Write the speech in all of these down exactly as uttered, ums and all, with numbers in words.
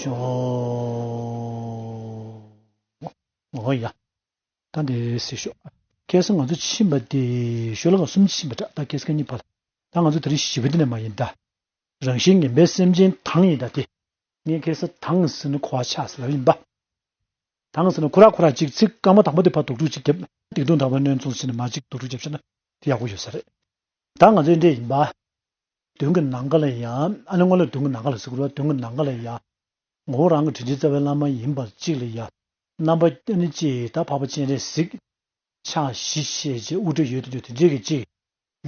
ཤོག་འོ་ཡ། ད་འདི་སེ་ཤོག་ཁ་སང་ང་ཚོ་ཕྱིན་པ་དེ་ཤོ་ལོ་ཀ་གསུམ་ཕྱིན་པ་འདྲ། ད་ཁ་སང་གཉིས་ཕར། ད་ང་ཚོ་དེ་རིང་བཞི་པ་དེ་ནས་མར་ཡིན་ད། རང་བཞིན་ངན་པའི་སེམས་ཅན་དང་ཡིན་ད་དེ། ངས་ཁ་སང་དང་ཟེར་ན་གོ་བ་ཆགས་ཟེར་ལབ་ཡིན་པ། དང་ཟེར་ན་ཁོ་ར་ཁོ་ར་གཅིག་ཚིག་རྐང་པ་དང་པོ་དེ་ཕར་དུག་སྦྲུལ་གཅིག་བརྒྱབ། སྡིག་ལྟུང་དང་པོ་གནོན་ཚུལ་ཟེར་ནས་མར་གཅིག་དུག་སྦྲུལ་བརྒྱབ་བྱས་ན་དེ་ཡག་པོ་ཡོད་ས་རེད། ད་ང་ཚོའི་འདྲེ་ཡིན་པ། མདུན་གྱི་ནམ་མཁའ་ལ་ཡང་ཨ་ནི་སྔོན་ལ་མདུན་གྱི་ནམ་མཁའ་ལ་ཟེར་དགོས་རེད་པ། མདུན་གྱི་ནམ་མཁའ་ལ་ཡང་། ངོ་བོ་རང་གི་དྲིན་ཅན་རྩ་བའི་བླ་མ་ཡིན་པ་གཅིག་ལ་ཡང་། རྣམ་པ་ཨ་ནི་གཅིག་ད་འཕགས་པ་སྤྱན་རས་གཟིགས། ཕྱག་བཞི་བྱས་རྗེས་དབུ་སྐྲ་ཡོད་དུ་འཇུག་དེ་འདྲས་ཀྱི་གཅིག་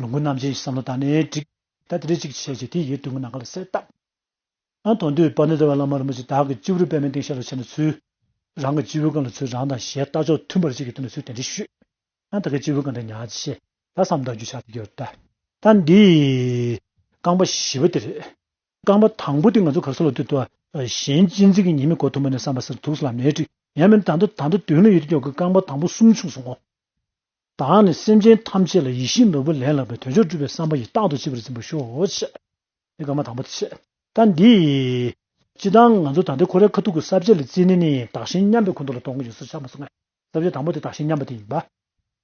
ལོངས་སྐུ་རྣམ་བསྒྱིངས་བསམ་བློ་བཏང་ནའི་འགྲིག་ད་དེ་འདྲས་གཅིག་བྱས་རྗེས་དེ་ཡི་མདུན་གྱི་ནམ་མཁའ་ལ་གསལ་བཏབ། ཨ་དོན་དུ་དཔལ་ལྡན་རྩ་བའི་བླ་མ་རིན་པོ་ཆེ་བདག་གི་སྤྱི་བོར་པདྨའི་སྟེང་ཤར་ལ་བྱས་ནས་ཚུལ། རང་གི་སྤྱི་བོའི་སྒང་ལ་ཚུལ་རང་དང་ཞལ་ལྟ་ཕྱོགས་མཐུན་པར་གཅིག་གི་དོན་ལ་ཚུལ་དེ་འདྲ་ཞུས། ཨ་ད་གའི་སྤྱི་བོའི་སྒང་དེ་ཉར་ཅིག་ད་བསམ་བཏང་རྒྱུ་ཆགས་ཏེ་ཡོད་ད། ད་འདི། རྐང་པ་བཞི་པ་དེ་རེད། རྐང་པ་དང་པོ་དེ་ང་ཚོ་ག་རེ་ཟེར་ལབ་དུས་ད། གཞན་གཅེས་འཛིན་གྱི་ཉེས་དམིགས་གོ་ཐུབ་པ་ནི་བསམ་པ་ཟེར་འདུག་ལབ་ནའི་འགྲིག་ཡང་མིན་ད་ལྟ་ད་ལྟ་མདུན་ལ་ཡོད་དུས་ཀྱང་གི་རྐང་པ་དང་པོ་གསུམ་བྱུང་སོང་ངོ་། བདག་ནི་སེམས་ཅན་ཐམས་ཅད་ལ་ཡིད་བཞིན་ནོར་བུ་ལེན་ལགས་པའི་དོན་མཆོག་སྒྲུབ་པའི་བསམ་པ་ཡིས་རྟག་ཏུ་གཅེས་པར་འཛིན་པར་ཤོག་ཅེས། འདི་སྐར་མ་དང་པོ་དེ་བྱས། ད་འདི། སྤྱིར་བཏང་ང་ཚོ་ད་ལྟའི་ཁོ་རའི་ཁ་ཐུག་གི་ས་བཅད་ལ་བརྩིས་ནས་ནི་བདག་གཞན་མཉམ་པའི་ཁོངས་གཏོགས་ལ་གཏོང་གི་ཡོད་ཟེར་ཆགས་མ་སོང་ངས། ས་བཅད་དང་པོ་དེ་བདག་གཞན་མཉམ་པ་དེ་ཡིན་པ།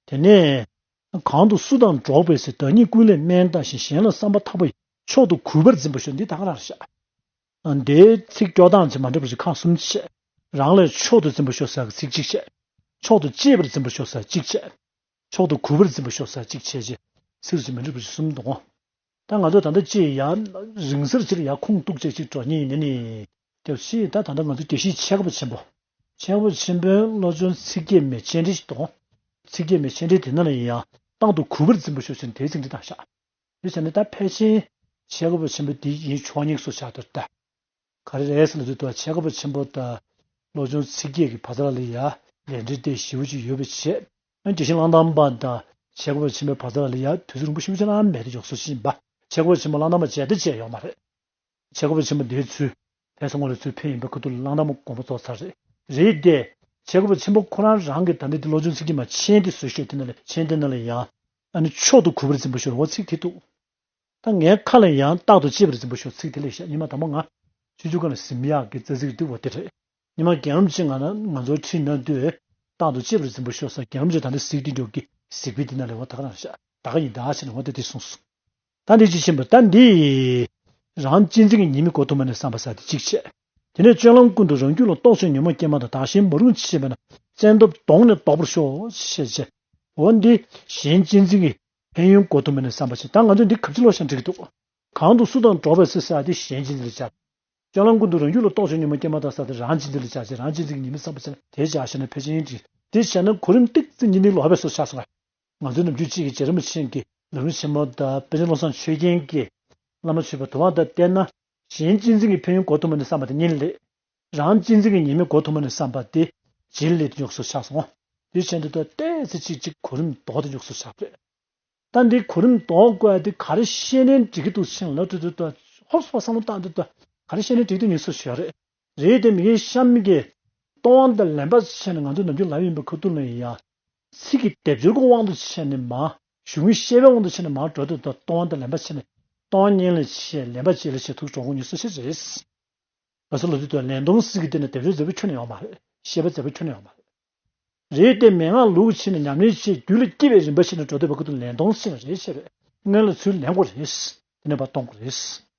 དེ་ནས། གང་དུ་སུ་དང་འགྲོགས་པའི་ཚེ་བདག་ཉིད་ཀུན་ལས་དམན་བལྟ་ཞིང་གཞན་ལ་བསམ་པ་ཐག་པ་ཡིས་མཆོག་ཏུ་གུས་པར་འཛིན་པར་ཤོག་འདི་ད་ག་རང་རེད་ཤག་འདིའི་ཚིག་སྐྱོར་སྟངས་ཀྱི་མ་འདྲ་བ་ཞིག་ཁག་གསུམ་བྱས། རང་ལས་མཆོག་ཏུ་འཛིན་པར་ཤོག་ཟེར་གྱི་ཚིག་གཅིག་བྱས། མཆོག་ཏུ་གཅེས་པར་འཛིན་པར་ཤོག་ཟེར་གཅིག་བྱས། མཆོག་ཏུ་གུས་པར་འཛིན་པར་ཤོག་ཟེར་གཅིག་བྱས་རྗེས། ཚིག་རུ་ཅིག་མི་འགྲིག་པ་ཞིག་གསུམ་འདུག་ད་ང་ཚོ་ད་ལྟ་ཅི་ཡང་རིང་སར་ཅིར་ཡང་ཁུངས་གཏུགས་བྱས་ཅིག་འགྲོ་ཉེན་ཡིན་ནི་ནི། དེ་བཞིན་ད་ད་ལྟ་ང་ཚོ་དགེ་བཤེས་ཆེ་དགའ་བ་ཆེན་པོ། ཆེ་དགའ་བ་ཆེན་པོའི་བློ་སྦྱོང་ཚིག་བརྒྱད་མའི་སྤྱན་འདྲེན་ཞིག་འདུག་ཚིག་བརྒྱད་མའི་སྤྱན་འདྲེན་དེ་ནང་ལ་ཡིན་ཡང་རྟག་ཏུ་གུས་པར་འཛིན་པར་ཤོག་ཅེས་དེའི་ཚིག་འདི་དང་ཤག་དེ་བྱས་ནས་ད་ཕལ་ཆེར་ཆེ་དགའ་བ་ཆེན་པོ་འདི་ཡིན་ཆོག་ཉེས་སུ་ཆགས་འདུག་ད། ག་རེ་རེད་ཟེར་ལབ་དུས་ད་ཆེ་དགའ་བ་ཆེན་པོ་དང་། བློ་སྦྱོང་ཚིག་བརྒྱད་ཀྱི་བར་མཚམས་ལ་ཡ། ལས་འབྲས་དེ་ཞེ་པོ་ཅིག་ཡོད་པའི་ཆེད། དགེ་བཤེས་གླང་དར་མ་དང་ཆེ་དགའ་བ་ཆེན་པོའི་བར་མཚམས་ལ་ཡ་དུས་ཚོད་རིང་པོ་ཞེ་པོ་ཅིག་ནང་མེད་དེ་མགྱོགས་སུ་ཕྱིན་པ། ཆེ་དགའ་བ་ཆེན་པོ་གླང་དར་མ་མཇལ་ད་མཇལ་ཡོད་མ་རེད། ཆེ་དགའ་བ་ཆེན་པོ་འདིའི་ཚུལ། ཕན་སོང་ངོ་ལ་ཚུལ་ཕན་ཡིན་པའི་ཁ་ཐུག་ལ་གླང་དར་མ་དགོངས་པ་རྫོགས་ཚར་རེད། རེད་དེ། ཆེ་དགའ་བ་ཆེན་པོ་ཁོ་རང་རང་གི་ད་ནི་འདི་བློ་སྦྱོང་ཚིག་བརྒྱད་མ་མཆན་དེ་བཟོས་ཤོག་དེ་ནང་ལ་མཆན་དེ་ནང་ལ་ཡང་། ཨ་ནི་མཆོག་ཏུ་གུས་པར་འཛིན་པར་ཤོག་འོ་ཚིག་དེ་འདུག་ད་ངའི་ཁ་ལ་ཡང་རྟག་ཏུ་གཅེས་པར་འཛིན་པར་ཤོག་ཚིག་དེ་ལས་བཤད་ཉི་མ་དང་པོ་ང་། ཆུང་ཆུང་སྒང་ལ་གཟིམ་ཡག་གི་རྩ་ཚིག་འདི་འོ་དེ་རེད། ཉི་མ་རྒན་རབས་ཅིག་ང་ན་ང་ཚོར་ཁྲིད་གནང་དུས། རྟག་ཏུ་གཅེས་པར་འཛིན་པར་ཤོག་ཟེར་རྒན་རབས་ཅིག་ད་ནི་གཟིགས་དེ་འགྲོ་གི་གཟིགས་པའི་འདི་ན་ལས་འོ་ད་ག་རང་ཤག་ད་ག་ཡིན་ད་ཞེས་ནས་འོ་དེ་དེ་གསུངས་སོང་། ད་འདི་ཅི་ཕྱིན་པ་ད་འདི། རང་གཅེས་འཛིན་གྱི་ཉེས་དམིགས་གོ་ཐུབ་མ་ནས་བསམ་པ་ཟ་དེ་གཅིག་བྱས། དེ་ནས་སྤྱོད་ལམ་ཀུན་ཏུ་རང་རྒྱུད་ལ་རྟོག་ཅིང་ཉོན་མོངས་སྐྱེས་མ་དང་བདག་གཞན་མ་རུངས་ཆེས་པས་ན་བཙན་ཐབས་གདོང་ནས་བཟློག་པར་ཤོག་ཞེས་བྱས། འོ་འདི་གཞན་གཅེས་འཛིན་གྱི་ཕན་ཡོན་གོ་ཐུབ་མིན་ནས་བསམ་པ་བྱེད། ད་ང་ཚོས་འདི་ག་ཅི་ལོ་ཤ་འགྲིག་གི་འདུག་གང་དུ་སུ་དང་འགྲོགས་པའི་ཚེ་ཟེར་ཡ་དེ་གཞན་གཅེས་འཛིན་ལ་སྦྱར། སྤྱོད་ལམ་ཀུན་ཏུ་རང་རྒྱུད་ལ་རྟོག་ཅིང་ཉོན་མོངས་སྐྱེས་མ་དང་ཟེར་ཡ་དེ་རང་གཅེས་འཛིན་ལ་སྦྱར་བྱས་རང་གཅེས་འཛིན་གྱི་ཉེས་དམིགས་བསམ་པ་བྱས་ན་དེ་སྦྱར་ཤེས་ན་ཕལ་ཆེར་ཡིན་གྱི། དེ་བྱས་ན་གོ་རིམ་ཏིག་ཙམ་གཉིས་གཉིས་ལོག་པའི་བཟོ་ཆགས་སོང་ང་། ང་ཚོའི་ནམ་རྒྱུན་གཅིག་གི་རྗེ་རིན་པོ་ཆེ་གི་ལམ་རིམ་ཆེན་མོ་དང་པཎ་ཆེན་བློ་བཟང་ཆོས་རྒྱན་གྱི་བླ་མ་མཆོད་པའི་དུ་བ་དང་བསྟན་ན། གཞན་གཅེས་འཛིན་གྱི་ཕན་ཡོན་གོ་ཐུབ་མ་ནས་བསམ་པ་དེ་གཉིས་ལས། རང་གཅེས་འཛིན་གྱི་ཉེས་དམིགས་གོ་ཐུབ་མ་ནས་བསམ་པ་དེ་རྗེས་ལས་དེ་ཉོག་སོ་ཆགས་སོང་། དེ་བྱས་འདུག་ད་ཏོག་ཙམ་གཅིག་གཅིག་གོ་རིམ་ལྡོག་སྟེ་ཉོག་སོ་ཆགས་པས། ད་འདི་གོ་རིམ་ལྡོག་དགོས་ཡ་དེ་ག་རེ་བཤད་ནའི་འགྲིག་གི་འདུག་ཕྱིན་ལ་དུ་དུ་དུ་ཧོབ་སོ་བསམ་བློ་བཏང་དུ་དུ་ག་རེ་བཤད་ནའི་འགྲིག་འདུག་ཉོག་སོ་ཞོར་རེད། རེད་དེ་མི་གི་གཤམ་གྱི་ལྟུང་བ་དང་ལེན་པ་བྱས་ནས་ང་ཚོ་ནམ་རྒྱུན་ལབ་ཡིན་པའི་ཁ་ཐུག་ལ་ཡིན་ཡ། ཚིག་གི་སྡེབ་སྦྱོར་གྱི་དབང་དུ་བྱས་ནས་མ། གཞུང་གི་བཤད་པའི་དབང་དུ་བྱས་ནས་མ་འགྲོ་དུས་ད་ལྟུང་བ་དང་ལེན་པ་བྱས་ནས་ལྟུང་བ་གཉེན་ལ་བྱས་ལེན་པ་བྱས་ལ་བྱས་ཐུག་གྲོགས་ངོ་ཉོག་སོ་ཞིག་རེད། ལ་སོ་ལ་དུས་ད་ལེན་ལྟུང་ཚིག་གི་སྟེང་ན་སྡེབ་སྦྱོར་མཛད་པ་ཁྱོན་ནས་ཡོད་མ་རེད། བཤད་པ་མཛད་པ་ཁྱོན་ནས་ཡོད་མ་རེད། རེད་དེ་མན་ངག་ལུགས་ཕྱིན་ནས་ཉམས་ལེན་བྱས་རྒྱུད་ལ་སྐྱེ་བའི་རིམ་པ་ཕྱིན་ནས་འགྲོ་འདོད་པ་ཁུ་ཐུག་ལེན་ལྟུང་ཕྱིན་ནས་རེད་བྱས་པས་སྔོན་ལ་ཚུར་ལེན་དགོས་རེད། དེ་ནས་ཕར་གཏོང་དགོས་རེད།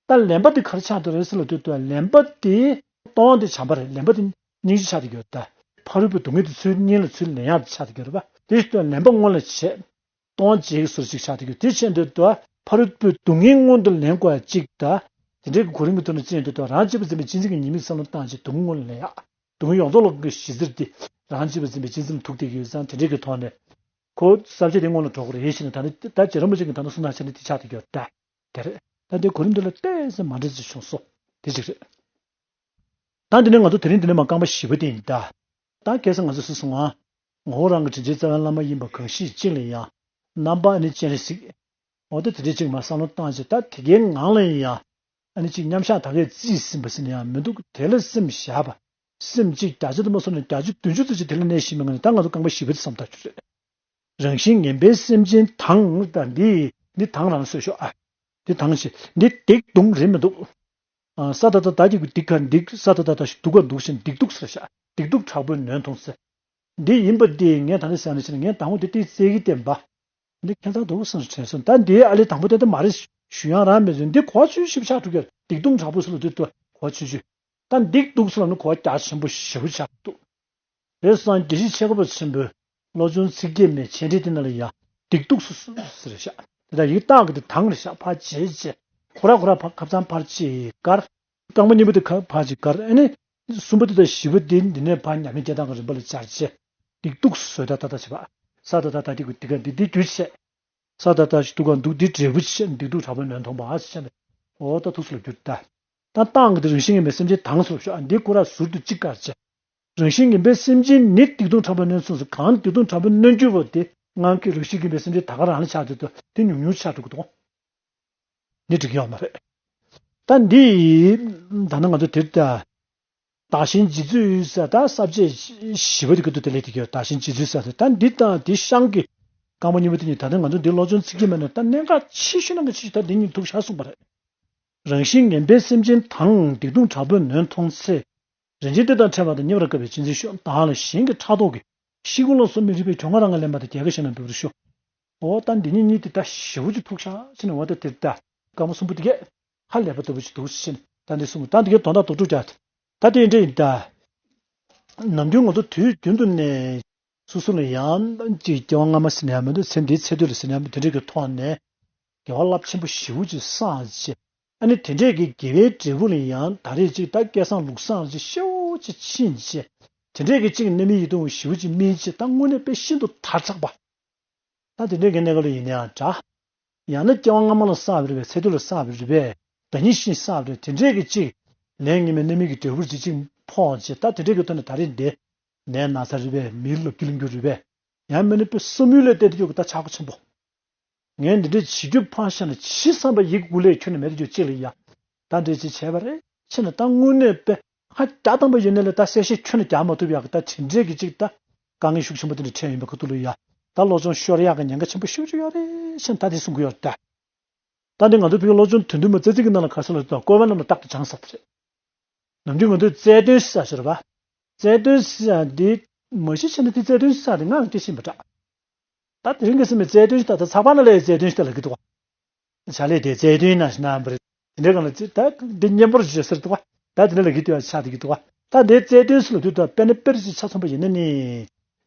ད་ལེན་པ་དེ་ག་རེ་ཆགས་འདུག་རེད་ཟེར་ལ་དུས་ད་ལེན་པ་དེ་ལྟུང་བ་དེ་བྱམས་པ་རེད། ལེན་པ་དེ་སྙིང་རྗེ་ཆགས་འདུག་ཡོད་ད། ཕ་རོལ་པོའི་སྡུག་བསྔལ་དེ་ཚུར་གཉེན་ལ་ཚུར་ལེན་ཡག་དེ་ཆགས་འདུག་ཡོད་རེད་པ། དེ་བཞིན་དུ་ལེན་པ་སྔོན་ལ་བྱས། ལྟུང་བ་བྱེད་ཀྱི་ཟུར་ཅིག་ཆགས་འདུག་ཡོད། དེ་བྱས་འདུག་ད་ཕ་རོལ་པོའི་སྡུག་བསྔལ་སྔོན་དུ་ལེན་དགོས་ཡ་གཅིག་ད། དེ་འདྲའི་གི་གོ་རིམ་གྱི་ཐོག་ནས་བྱས་འདུག་ད་རང་གཅེས་པར་འཛིན་པའི་གཅེས་འཛིན་གྱི་ཉེས་དམིགས་བསམ་བློ་བཏང་བྱས་སྡུག་བསྔལ་སྔོན་ལ་ལེན་ཡག་སྡུག་བསྔལ་ཡོངས་རྫོགས་ལ་གི་གཞི་རྩར་དེ་རང་གཅེས་པར་འཛིན་པའི་གཅེས་འཛིན་ཐུག་བསྡད་ཀྱི་ཡོད་ཙང་དེ་འདྲའི་གི་ཐོག་ནས། ཁོ་ས་བཅད་དེ་སྔོན་ལ་འགྲོ་དགོས་རེད་ཞེས་ནས་ད་ནི་ད་རྗེ་རིན་པོ་ཆེ་གི་ད་ནི་གསུང་ན་བྱས་ནས་དེ་ཆགས་བསྡད་ཀྱི་ཡོད་ད། དེ་རེད། ད་འདི་གོ་རིམ་འདི་ལ་ཏོག་ཙམ་མ་འདྲ་ཅིག་བྱུང་སོང་། དེ་ཅིག་རེད། ད་འདི་ནས་ང་ཚོ་དེ་རིང་འདི་ནས་མར་རྐང་པ་བཞི་པ་དེ་ཡིན་ད། ད་ཁ་སང་ང་ཚོ་སུ་སོང་ང་། ངོ་བོ་རང་གི་དྲིན་ཅན་རྩ་བའི་བླ་མ་ཡིན་པ་གང་ཞིག་ཅིག་ལ་ཡང་། རྣམ་པ་ཨ་ནི་སྤྱན་རས་གཟིགས། འོ་ད་དེ་འདྲའི་ཅིག་མར་བསམ་བློ་བཏང་བྱས་ད་དེ་གའི་ངང་ལ་ཡང་། ཨ་ནི་ཅིག་མཉམ་བཞག་ད་གས་རྩིས་ཟིན་པ་ཟིན་ན་ཡང་མི་འདུག་དེ་ལ་སེམས་བཞག་པ། སེམས་གཅིག་བརྒྱ་ཆ་དུ་མ་སོང་ནས་བརྒྱ་ཆ་བདུན་ཅུ་ཙམ་ཅིག་དེ་ལ་གནས་ཤེས་མི་ངང་ནས་ད་ང་ཚོ་རྐང་པ་བཞི་པ་དེ་བསམ་ཐག་ཆོད་རེད། རང་བཞིན་ངན་པའི་སེམས་ཅན་དང་ད་འདི་འདི་དང་རང་བཟོས་ཤོག་ཨ། འདི་དང་ཞེས་འདི་སྡིག་ལྟུང་རེད་མི་འདུག་ཨ། ས་ད་བཏགས་སྡ་གི་གུ་སྡིག་ག་སྡིག་ས་ད་བཏགས་སྡ་ཞབས་ཀྱུ་སྡུ་ག་སྡུག་ཅེས་སྡིག་སྡུག་ཟེར་བཞག་སྡིག་སྡུག་དྲག་པོས་ནོན་མཐོང་ཚེ། འདི་ཡིན་པ་འདི་ངས་ད་ནི་ཟེར་ནས་བྱས་ནས་ངས་དང་པོ་འདི་ཏིག་བཙལ་གྱི་བསྟན་པ། འདི་ཁྱད་མཚར་འདུག་བསམ་སོང་དྲན་སོང་། ད་འདི་ཨ་ལས་དང་པོ་དེ་ད་མ་རེད། ཞུ་ཡང་རང་མེད་ཚོད་འདི་གོ་བ་ཆུང་ཆུང་ཞིག་ཆགས་འགྲོ་གི། སྡིག་ལྟུང་དྲག་པོ་ཟེར་ལ་འདི་ལྟ་གོ་བ་ཆུང་ཆུང་། ད་སྡིག་སྡུག་ཟེར་ལ་ནི་གོ་བ་རྒྱ་ཆེན་པོ་ཞེ་པོ་ཆགས་འདུག་དེ་སང་དགེ་བཤེས་ཆེ་ཁོ་པ་ཆེན་པོས་བློ་སྦྱོང་ཚིག་བརྒྱད་མའི་འཆད་ཁྲིད་དེ་ནང་ལ་ཡ་སྡིག་སྡུག་སོ་སོ་ཟེར་བཞག་དེ་ད་ཡིག་རྟགས་ཀྱི་དེ་དང་རེད་བཞག་ཕར་བྱས་བྱས་ཁོ་ར་ཁོ་ར་ཕར་ཁ་ཚང་ཕར་བྱས་དཀར། རྐང་པ་གཉིས་པོ་དེ་ཁ་ཕར་གཅིག་དཀར། ཨ་ནི་གསུམ་པ་དེ་དང་བཞི་པ་དེ་འདི་ནས་ཕར་ཉམས་ལེན་རྒྱག་སྟངས་ཀྱི་རིམ་པ་ལ་སྦྱར་བྱས། སྡིག་སྡུག་བཟོད་ད་ད་ད་བྱེད་པ། ས་ད་ད་ད་སྡིག་གུ་སྡིག་ག་འདི་འདི་རྒྱུ་བྱས། ས་ད་ད་སྡུག་ག་སྡུག་འདི་འབྲས་བུ་བྱས། སྡིག་སྡུག་དྲག་པོས་ནོན་མཐོང་བ་ཟེར་བྱས་ནས། འོ་ད་ཐུགས་སུ་ལ་འགྱུར་ད། ད་རྟགས་ཀྱི་དེ་རང་བཞིན་ངན་པའི་སེམས་ཅན་དང་ཟེར་བ་ཤོག་འདི་ཁོ་ར་ཟུར་དུ་གཅིག་དཀར་བྱས། རང་བཞིན་ངན་པའི་སེམས་ཅན་ནི་སྡིག་ལྟུང་དྲག་པོས་ནོན་གསུངས་སོ། གང་སྡིག་ལྟུང་དྲག་པོས་ནོན་རྒྱུ་བོ་དེ་ངང་གིས་རང་བཞིན་ངན་པའི་སེམས་ཅན་ད་ག་རང་ལ་ཆགས་ཏེ་དེ་ཉུང་ཉུང་ཆགས་འགྲོ་གི་འདུག་འདི་འགྲིག་གི་ཡོད་མ་རེད། ད་འདི་ད་ནི་ང་ཚོ་དེར་ད་བདག་གཞན་རྗེ་བཙུན་ས་ད་ས་བཅད་བཞི་པ་དེ་ཀ་ཏུ་དེ་ལས་དེ་གི་བདག་གཞན་རྗེ་བཙུན་ས་ད་འདི་དང་འདི་ཤང་གི་རྐང་པ་གཉིས་པ་དེ་གཉིས་ད་ནི་ང་ཚོ་འདི་བློ་སྦྱོང་ཚིག་གི་མ་ནས་ད་གནད་འགག་ཆེ་ཤོས་ནང་གི་ཆེ་ཤོས་ད་འདི་གཉིས་ཐུག་བཞག་གསུངས་པ་རེད། རང་བཞིན་ངན་པའི་སེམས་ཅན་དང་སྡིག་ལྟུང་དྲག་པོས་ནོན་མཐོང་ཚེ། རིན་ཆེན་གཏེར་དང་ཕྲད་པ་དང་མཉམ་པར་དགའ་བའི་གཅེས་འཛིན་ཤོག་བདག་ལ་གཞན་གྱི་ཕྲག་དོག་གིས། ཤི་ཁུངས་ལ་སོགས་མི་རིགས་པའི་གྱོང་ང་རང་ངོས་ལེན་པ་དང་རྒྱལ་ཁ་བཞེས་ན་འབེབས་པར་ཤོག་འོ་ད་འདི་གཉིས་གཉིས་དེ་ད་ཞེ་པོ་ཅིག་ཐུག་ཤག་ཕྱིན་ནས་འོ་ད་དེ་ད་སྐར་མ་གསུམ་པོ་དེ་གས་ཧ་ལས་པ་ལྟ་བུ་ཅིག་འདུག་ཕྱིན་ད་འདི་གསུམ་ད་འདི་གས་དོན་དག་རྡོག་ཕྲུག་རྒྱག་ད་དེ་འདྲ་ཡིན་ད། ནམ་རྒྱུན་ང་ཚོ་དུས་རྒྱུན་དུ་ནས། སོ་སོ་ལ་ཡང་ཅིག་སྐྱེ་བ་སྔ་མ་ཟེར་ན་ཡང་མི་འདུག་ཚེ་འདིའི་ཚེ་སྟོད་ལ་ཟེར་ན་ཡང་མི་འདུག་དེ་འདྲས་ཀྱི་ཐོག་ནས་དགེ་བ་རླབས་ཆེན་པོ་ཞེ་པོ་ཅིག་བསགས་བྱས། ཨ་ནི་དེ་འདྲས་ཀྱི་དགེ་བའི་འབྲས་བུ་ལ་ཡང་ད་རེས་ཅིག་ད་སྐལ་བཟང་ལུག་བཟང་ཅིག་ཤེའུ་ཅིག་ཕྱིན་བྱས། དེ་འདྲས་ཀྱི་ཅིག་རྣམ་སྨིན་ཡིད་དུ་འོང་ཞེ་པོ་ཅིག་སྨིན་བྱས་ད་དངོས་གནས་དཔེ་ཤིན་ཏུ་དར་ཚགས་པ། ད་དེ་འདྲས་ཀྱི་གནས་སྐབས་ལ་ཡིན་ན་ཡང་འདྲ། ཡང་ན་སྐྱེ་བ་སྔ་མ་ལ་བསགས་པ་རེད་པས། ཚེ་སྟོད་ལ་བསགས་པ་རེད་པས། ཟླ་ཉིན་ཤིང་བསགས་པ་རེད། དེ་འདྲས་ཀྱི་ཅིག་ལས་ངན་པའི་རྣམ་སྨིན་གྱི་འབྲས་བུར་ཅིག་ཅིག་ཕོག་བྱས་ད་དེ་འདྲས་ཀྱི་ཐོག་ནས་ད་རེས་འདི་ནད་ན་ཚ་རེད་པས། མིའི་ལོ་རྒྱུས་ལ་འགྱུར་རེད་པས། ཡང་མིན་ན་དཔེ་བསམ་ཡུལ་ལས་བལྟས་ཏེ་ཡོད་ཀྱི་ད་ཆག་སྒོ་ཆེན་པོ། ངས་འདི་འདྲས་བྱེད་རྒྱུ་ཕངས་ཤ་ན་ཇི་བསམ་པ་ཡི་གེ་དགུ་ལས་ཁྱོན་ནས་མེད་དུ་གྱུར་ཅིག་ལ་ཡ། ད་འདྲས་ཅིག་བྱས་པ་རེད་ཕྱིན་ན་ད་དངོས་གནས་དཔེ་ཧ་རྒྱ་དང་པོ་ཡོད་ནས་ལས་ད་གསལ་བཤད་ཁྱོན་ནས་རྒྱག་མ་ཐུབ་ཡག་གི་ད་དེ་འདྲས་ཀྱི་ཅིག་ད་དཀའ་ངལ་ཤུགས་ཆེན་པོ་དེ་འདྲ་འཕྲད་ཡོད་པའི་ཁ་ཐུག་ལ་ཡ། ད་སློབ་སྦྱོང་ཤོར་ཡག་གི་ཉེན་ཁ་ཆེན་པོ་ཤུགས་ཆེ་ཡོད་རེད་ཕྱིན་ད་དེ་གསུང་གི་ཡོད་རེད་ད། ད་འདི་ང་ཚོ་བོད་ཀྱི་སློབ་སྦྱོང་དོན་བདུན་མ་རྩེ་གཅིག་གི་ནང་ལ་ག་ཚོད་ལ་ཡོད་དང་བཀོད་པ་རྣམས་ལ་རྟག་ཏུ་སྦྱང་ཟེར་བ་རེད། ནམ་རྒྱུན་ང་ཚོས་རྩལ་འདོན་ཟེར་བ་རེད་པ། རྩལ་འདོན་ཟེར་ཡག་འདི་མ་གཞི་ཆེ་ན་འདི་རྩལ་འདོན་ཟེར་ཡག་འདི་ང་ལ་སྐད་ཆ་ཡིན་པ་འདྲ། ད་དེ་རིང་གི་སེམས་ནས་རྩལ་འདོན་ཞིག་ད་ད་ཚགས་པ་ན་ལས་རྩལ་འདོན་ཞིག་ད་ལབ་ཀྱི་འདུག་བ། བྱ་ལས་དེ་རྩལ་འདོན་ན་ཞིག་ན་འབར། དེ་འདྲའི་སྒང་ལ་ཅི་ད་འདི་སྙན་པོར་བརྗོད་ཟེར་འདུག་བ། ད་དེ་འདྲ་ལབ་ཀྱི་འདུག་བ་ཆགས་བསྡད་ཀྱི་འདུག་བ། ད་འདི་རྩལ་འདོན་ཟེར་ལབ་དུས་ད་དཔེར་ན་དཔེར་ཅིག་ཆ་མཚོན་པ་ཡིན་ན་ནི།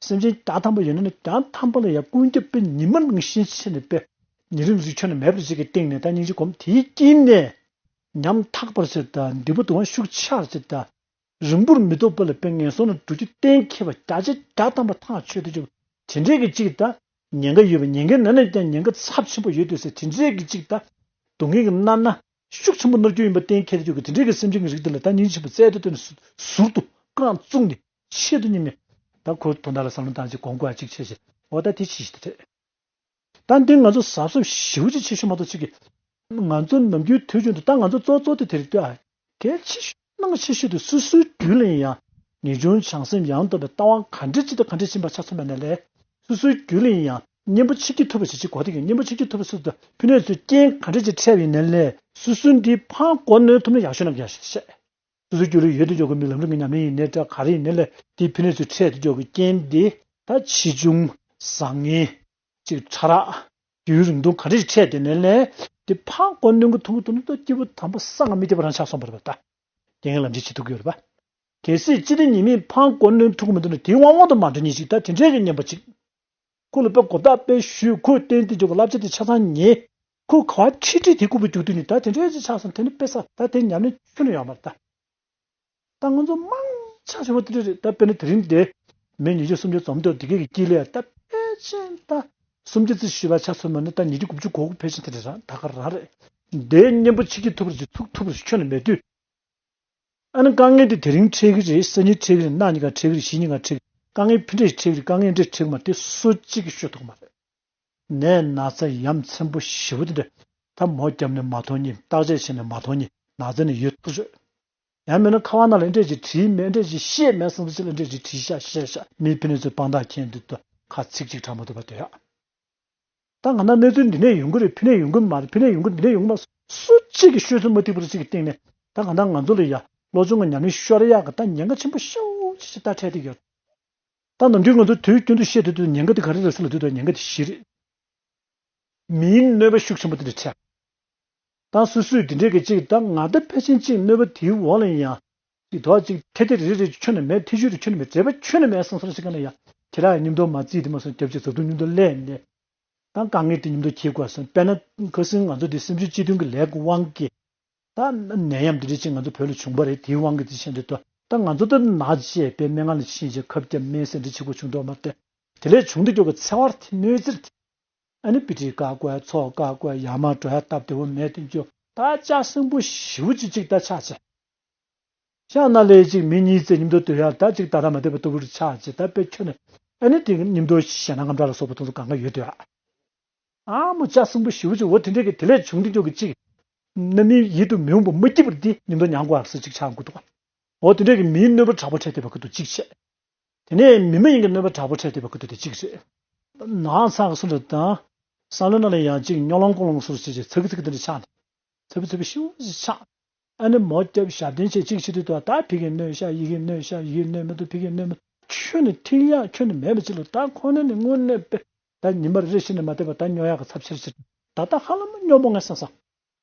སེམས་ཅན་བརྒྱ་ཐམ་པ་ཡོད་ན་ནི་བརྒྱ་ཐམ་པ་ལ་ཡང་ཀུན་ཁྱབ་པའི་ཉི་མ་ནང་བཞིན་ཆེ་ནས་པའི་ཉེ་རིང་གཟུགས་ཁྱོན་ནས་མེད་པར་ཅིག་གི་སྟེང་ནས་ད་སྙིང་རྗེ་སྒོམ་དེའི་དཀྱིལ་ནས་ཉམ་ཐག་པར་ཟེར་ད་འདི་པོ་དུ་བ་ཤུགས་ཆག་ཟེར་ད། རིང་པོར་མི་ཐོགས་པ་ལ་དཔེ་ངན་སོང་ལ་འགྲོ་རྒྱུ་གཏན་འཁེལ་བ་བརྒྱ་ཆ་བརྒྱ་ཐམ་པ་ཐག་ཆོད་དུ་འཇུག་དེ་འདྲའི་གི་གཅིག་ད་ཉེན་ཁ་ཡོད་པ་ཉེན་ཁའི་ནང་ནས་ཀྱང་ཉེན་ཁ་ཚབས་ཆེན་པོ་ཡོད་དུས་ཟེར་དེ་འདྲའི་གི་གཅིག་ད་སྡུག་བསྔལ་གྱི་མནར་ན་ཤུགས་ཆེན་པོ་མནར་རྒྱུ་ཡིན་པ་གཏན་འཁེལ་དུ་འཇུག་གི་དེ་འདྲའི་གི་སེམས་ཅན་གྱི་རིགས་དེ་ལ་ད་སྙིང་རྗེ་ཆེན་པོ་རྩལ་དུ་བཏོན་ནས་ཟུར་དུ་རྐང་བཙུགས་ནས་ཆེད་དུ་གཉེར་ནས་ད་ཁོ་དོན་དག་ལ་བསམ་བློ་བཏང་ཅིག་གོམ་བགོ་ཡག་གཅིག་བྱས་ཤིག་འོ་ད་དེ་ཅི་ཞིག་དེ་རེད། ད་འདི་ང་ཚོ་གཟབ་གཟབ་ཞེ་པོ་ཅིག་བྱེད་ཤོག་མ་གཏོགས་ཅིག་གི། ང་ཚོ་ནམ་རྒྱུན་དུས་རྒྱུན་དུ་ད་ང་ཚོ་གཙོ་གཙོ་དེ་དེ་རེད་ལྟོས་ཨ། གལ་ཆེ་ཤོས་གནང་ཆེ་ཤོས་དེ་སོ་སོའི་རྒྱུད་ལ་ཡིན་ཡང་ངེས་འབྱུང་བྱང་སེམས་ཡང་དག་པའི་ལྟ་བ་ག་འདྲ་ཅིག་དང་ག་འདྲ་ཕྱིན་པ་ཆགས་སོང་བ་ན་ལས། སོ་སོའི་རྒྱུད་ལ་ཡིན་ཡང་གཉེན་པོ་ཆིག་སྒྲིལ་ཐུབ་པ་ཞིག་ཅིག་གོ་དེ་གི་གཉེན་པོ་ཆིག་སྒྲིལ་ཐུབ་པ་སོ་སོ་ཕུ་ནས་ཚོས་རྐྱེན་ག་འདྲ་ཅིག་འཕྲད་པ་ཡིན་ན་ལས་སོ་སོའི་འདི་ཕར་གོ་གནོན་ཐུབ་ན་ཡག་ཤོས་ནམ་ཡག་ཤོས་བཤད། སོ་སོའི་རྒྱུད་ལ་ཡོད་དུ་འཇོག་གི་མི་ལམ་རིམ་གྱི་ཉམས་ལེན་ཡིན་ནའི་འདྲ་ག་རེ་ཡིན་ནའི་ལས་དེའི་ཕུ་ནས་ཚོས་འཕྲད་དུ་འཇོག་གི་རྐྱེན་འདི་ད་ཆེ་ཆུང་བཟང་ངན། ཅིག་ཕྲ་རགས། རྒྱུན་རིང་ཐུང་ག་རེ་ཞིག་འཕྲད་དེ་ནས་ལས། དེ་ཕར་གོ་གནོན་གྱི་ཐུང་གི་ཐུང་ནི་ད་སྐྱེས་བུ་དམ་པ་སངས་མི་རྒྱས་པ་རང་ཆགས་སོང་བ་རེད་པ་ད། རྐྱེན་ངན་ལམ་འབྱེད་བྱེད་ཐུབ་ཀྱི་ཡོད་རེད་པ། གལ་སྲིད་སྤྱི་བདེ་ཉེས་དམིགས་ཕར་གོ་གནོན་ཐུབ་ཀྱི་མི་འདུག་ན་དེའི་དབང་དབང་དུ་མ་འགྲོ་ཉིད་ཅིག་ད་དེ་འདྲའི་གི་ཉན་པ་ཅིག་ཁོ་ལ་དཔེ་གོ་བརྡ་དཔེ་ཞུས་ཁོས་བསྟན་ཏེ་འཇོག་གི་བསླབ་བྱ་དེ་ཆ་ཚང་ཉན། ཁོས་ག་བ་ཁྲིད་ཁྲིད་དེ་ལྐུགས་པ་རྒྱུག་དུས་ནི་ད་དེ་འདྲའི་ཅིག་ཆགས་སོང་དེ་ནི་དཔེ་ས་ད་དེ་ཉམས་ལེན་ཁྱོན་ནས་ཡོད་མ་རེད་ད། ད་ང་ཚོ་མང་ཆ་ཆེ་བ་དེ་འདྲ་རེད་ད། དཔེར་ན་དེ་རིང་འདི་མི་ཉིས་བརྒྱ་སུམ་བརྒྱ་འཛོམས་འདུག་དེ་གའི་དཀྱིལ་ལས་ད་ཕལ་ཆེར་ད་སུམ་བརྒྱ་ཙམ་ཞུས་པ་ཆ་མཚོན་པ་ན་ད་ཉིས་བརྒྱ་དགུ་བཅུ་གོ་དགུ་ཕལ་ཆེར་དེ་འདྲ་རང་ད་ག་རང་རེད། འདིའི་གཉེན་པོ་ཆིག་སྒྲིལ་ཐུབ་པ་ཞིག་ཐུག་ཐུབ་པ་ཞིག་ཁྱོན་ནས་མེད་དུས། ཨ་ནི་དཀའ་ངལ་དེ་དེ་རིང་འཕྲད་ཀྱི་རེད། སང་ཉིན་འཕྲད་ཀྱི་རེད། གནངས་ཉིན་ཀ་འཕྲད་ཀྱི་རེད། གཞེས་ཉིན་ཀ་འཕྲད་ཀྱི་རེད། དཀའ་ངལ་ཕུད་འདྲ་ཞིག་འཕྲད་ཀྱི་རེད། དཀའ་ངལ་འདྲ་འཕྲད་ཀྱི་མ་རེད་དེ་སུ་གཅིག་གིས་ཤོད་ཐུབ་ཀྱི་མ་རེད། ནད་ན་ཚ་ཡ་མཚན་པོ་ཞེ་པོ་དེ་འདྲ་ད་མོ་བརྒྱབ་ནས་མ་མཐོང་ཉིན་བརྟག་དཔྱད་བྱས་ནས་མ་མཐོང་ཉིན་ན་ཚ་ནས་ཡོད་ཐུག་ཆོག་ཡང་མིན་ན་ཁ་བ་ནང་ལ་འདྲས་ཀྱི་བྲིས་མེད་འདྲས་ཀྱི་བཤད་མེད་སང་ཚེ་ལ་འདྲས་ཀྱི་བྲིས་ཤག་བཤད་ཤག་མིའི་ཕུ་ནུ་ཚོའི་དཔང་རྟགས་མཁན་འདི་ཚོ་ཁ་ཚིག་གཅིག་དྲང་མ་ཐུབ་པ་དེ་ཡག་ད་ང་ན་གནས་ཚུལ་འདི་ནས་ཡོང་གི་རེད། ཕུ་ནས་ཡོང་གི་མ་རེད། ཕུ་ནས་ཡོང་གི་འདི་ནས་ཡོང་གི་མ་རེད། སུ་གཅིག་གིས་ཤོད་ཚོད་མ་ཐིག་པར་གཅིག་གི་སྟེང་ནས་ ད་གང་ལྟར་ང་ཚོ་ལ་ཡ་བློ་སྦྱོང་གི་ཉམས་ལེན་ཤོར་ཡག་གི་ད་ཉེན་ཁ་ཆེན་པོ་ཤོས་ཅིག་ཅིག་ད་འཕྲད་བསྡད་ཡོད། ད་ནམ་རྒྱུན་ང་ཚོ་དུས་རྒྱུན་དུ་བཤད་སྡོད་དུས་ཉེན་ཁ་དེ་ག་རེ་རེད་ཟེར་ལབ་དུས་ད་ཉེན་ཁ་དེ་བཞི་རེད། མིའི་གནོད་པ་ཤུགས་ཆེན་པོ་དེ་འདྲ་འཕྲད། ད་སོ་སོས་དེ་འདྲས་ཀྱི་ཅིག་ད་ང་ད་ཕལ་ཆེར་ཅིག་གནོད་པ་དེའི་འོག་ལ་ཡིན་ཡང་། ཅིག་དོག་ཅིག་ཐེ་ཐེ་རེ་རེ་ཁྱོན་ནས་མེད། ཐེ་ཤུལ་རེ་ཁྱོན་ནས་མེད། འབྲེལ་བ་ཁྱོན་ནས་མེད་བསམ་བསམ་ཞིག་ག་ལ་ཡ། ཁྱེད་རང་ཡི་མཉམ་དུ་མ་རྩིས་དེ་མ་སོང་རྒྱབ་ཅིག་བཟའ་བཏུང་མཉམ་དུ་ལས་ནས། ད་དཀའ་ངལ་དེ་མཉམ་དུ་འཁྱེར་དགོས་སོང་། དཔེར་ན་ཁ་སང་ང་ཚོ་འདི་སེམས་ཤུགས་གཅིག་མཐུན་གྱི་ལས་ཀྱི་དབང་གིས། ད་ནད་ཡམས་འདི་འདྲ་ཅིག་ང་ཚོ་བོད་ལ་བྱུང་བ་རེད། དེའི་དབང་གིས་དེ་བྱས་འདི་ལྟ་ད་ང་ཚོ་ད་ན་བྱས་པའི་སྨན་ཁང་ལ་ཕྱིན་བྱས་ཁབ་བརྒྱབ་སྨན་ཟས་འདྲ་བྱེད་དགོས་བྱུང་འདུག་མ་གཏོགས། དེ་ལས་བྱུང་འདི་སྐྱོ་གི་འཚེ་བ་དེ་གནོད་འཚེ་རེད། ཨ་ནི་པི་ཏི་བཀག་དགོས། ཚོགས་བཀག་དགོས། ཡར་མར་འགྲོ་ཡ་སྟབས་བདེ་བོ་མེད། དེ་ཚོ་ད་ལྕགས་སྲིན་པོ་ཞེ་པོ་ཅིག་ཅིག་ད་ཆགས་བྱས། ཤག་ན་ལས་ཅིག་མི་གཉིས་ཙམ་མཉམ་དུ་སྡོད་ཡ་ད་ཅིག་ད་ད་མ་བདེ་བ་ལྟ་བུ་རེ་ཆགས་བྱས། ད་དཔེ་ཁྱོན་ནས་ཨ་ནི་དེ་མཉམ་དུ་ཞེད་སྣང་དངངས་སྐྲག་ལ་སོགས་པ་དེ་ཚོ་གང་ག་ཡོད་དུས་ཨ། ཨ་མོ་ལྕགས་སྲིན་པོ་ཞེ་པོ་ཅིག་འོ་དེ་འདྲས་ཀྱི་དེ་ལས་བྱུང་དུས་ཀྱི་ཅིག་རྣམ་སྨིན་ཡིད་དུ་མི་འོང་བ་མ་སྐྱིད་པ་འདི་མཉམ་དུ་མྱང་དགོས་ཨ་ཟེར་ཅིག་ཆགས་དགོས་འདུག་འོ་དེ་འདྲས་ཀྱི་མིའི་གནོད་པ་དྲག་པོ་འཕྲད་བསྡད་པ་ཁུ་ཐུག་གཅིག་བྱས། དེ་ནས་མི་མ་ཡིན་གྱི་གནོད་པ་དྲག་པོ་འཕྲད་བསྡད་པ་ཁུ་ཐུག་དེ་གཅིག་རེད། ནག་ཚང་གི་སུ་འདྲ་དང་། བསམ་བློ་ནང་ལ་ཡང་གཅིག་སྨྱོ་ལོང་ཀོ་ལོང་སུ་རུ་བྱེད་ཅིག་ཚ་གི་ཚ་གི་དེ་འདྲ་ཆགས་ནས། ཚ་བི་ཚ་བི་ཤིའུ་ཞིག་ཆགས། ཨ་ནི་མོ་རྒྱབ་ཞབས་བརྟན་བྱས་གཅིག་བྱེད་དུས་དུ་ད་ཕི་གིས་གནོད་ཤག་ཡི་གིས་གནོད་ཤག་ཡི་གིས་གནོད་མི་འདུག་ཕི་གིས་གནོད་མི་འདུག་ཁྱོན་ནས་ཐིག་ཡག་ཁྱོན་ནས་མེད་པ་ཅིག་ལ་ད་ཁོ་ན་ནི་དངོས་གནས་པས་ད་ཉི་མ་རེ་བཞིན་ནས་མ་བསྡད་པ་ད་སྨྱོ་ཡག་གི་ཚབས་ཆེར་ཆེར་ད་ལྟ་ཧ་ལམ་སྨྱོ་མོ་ངས་བསམ་བསམ།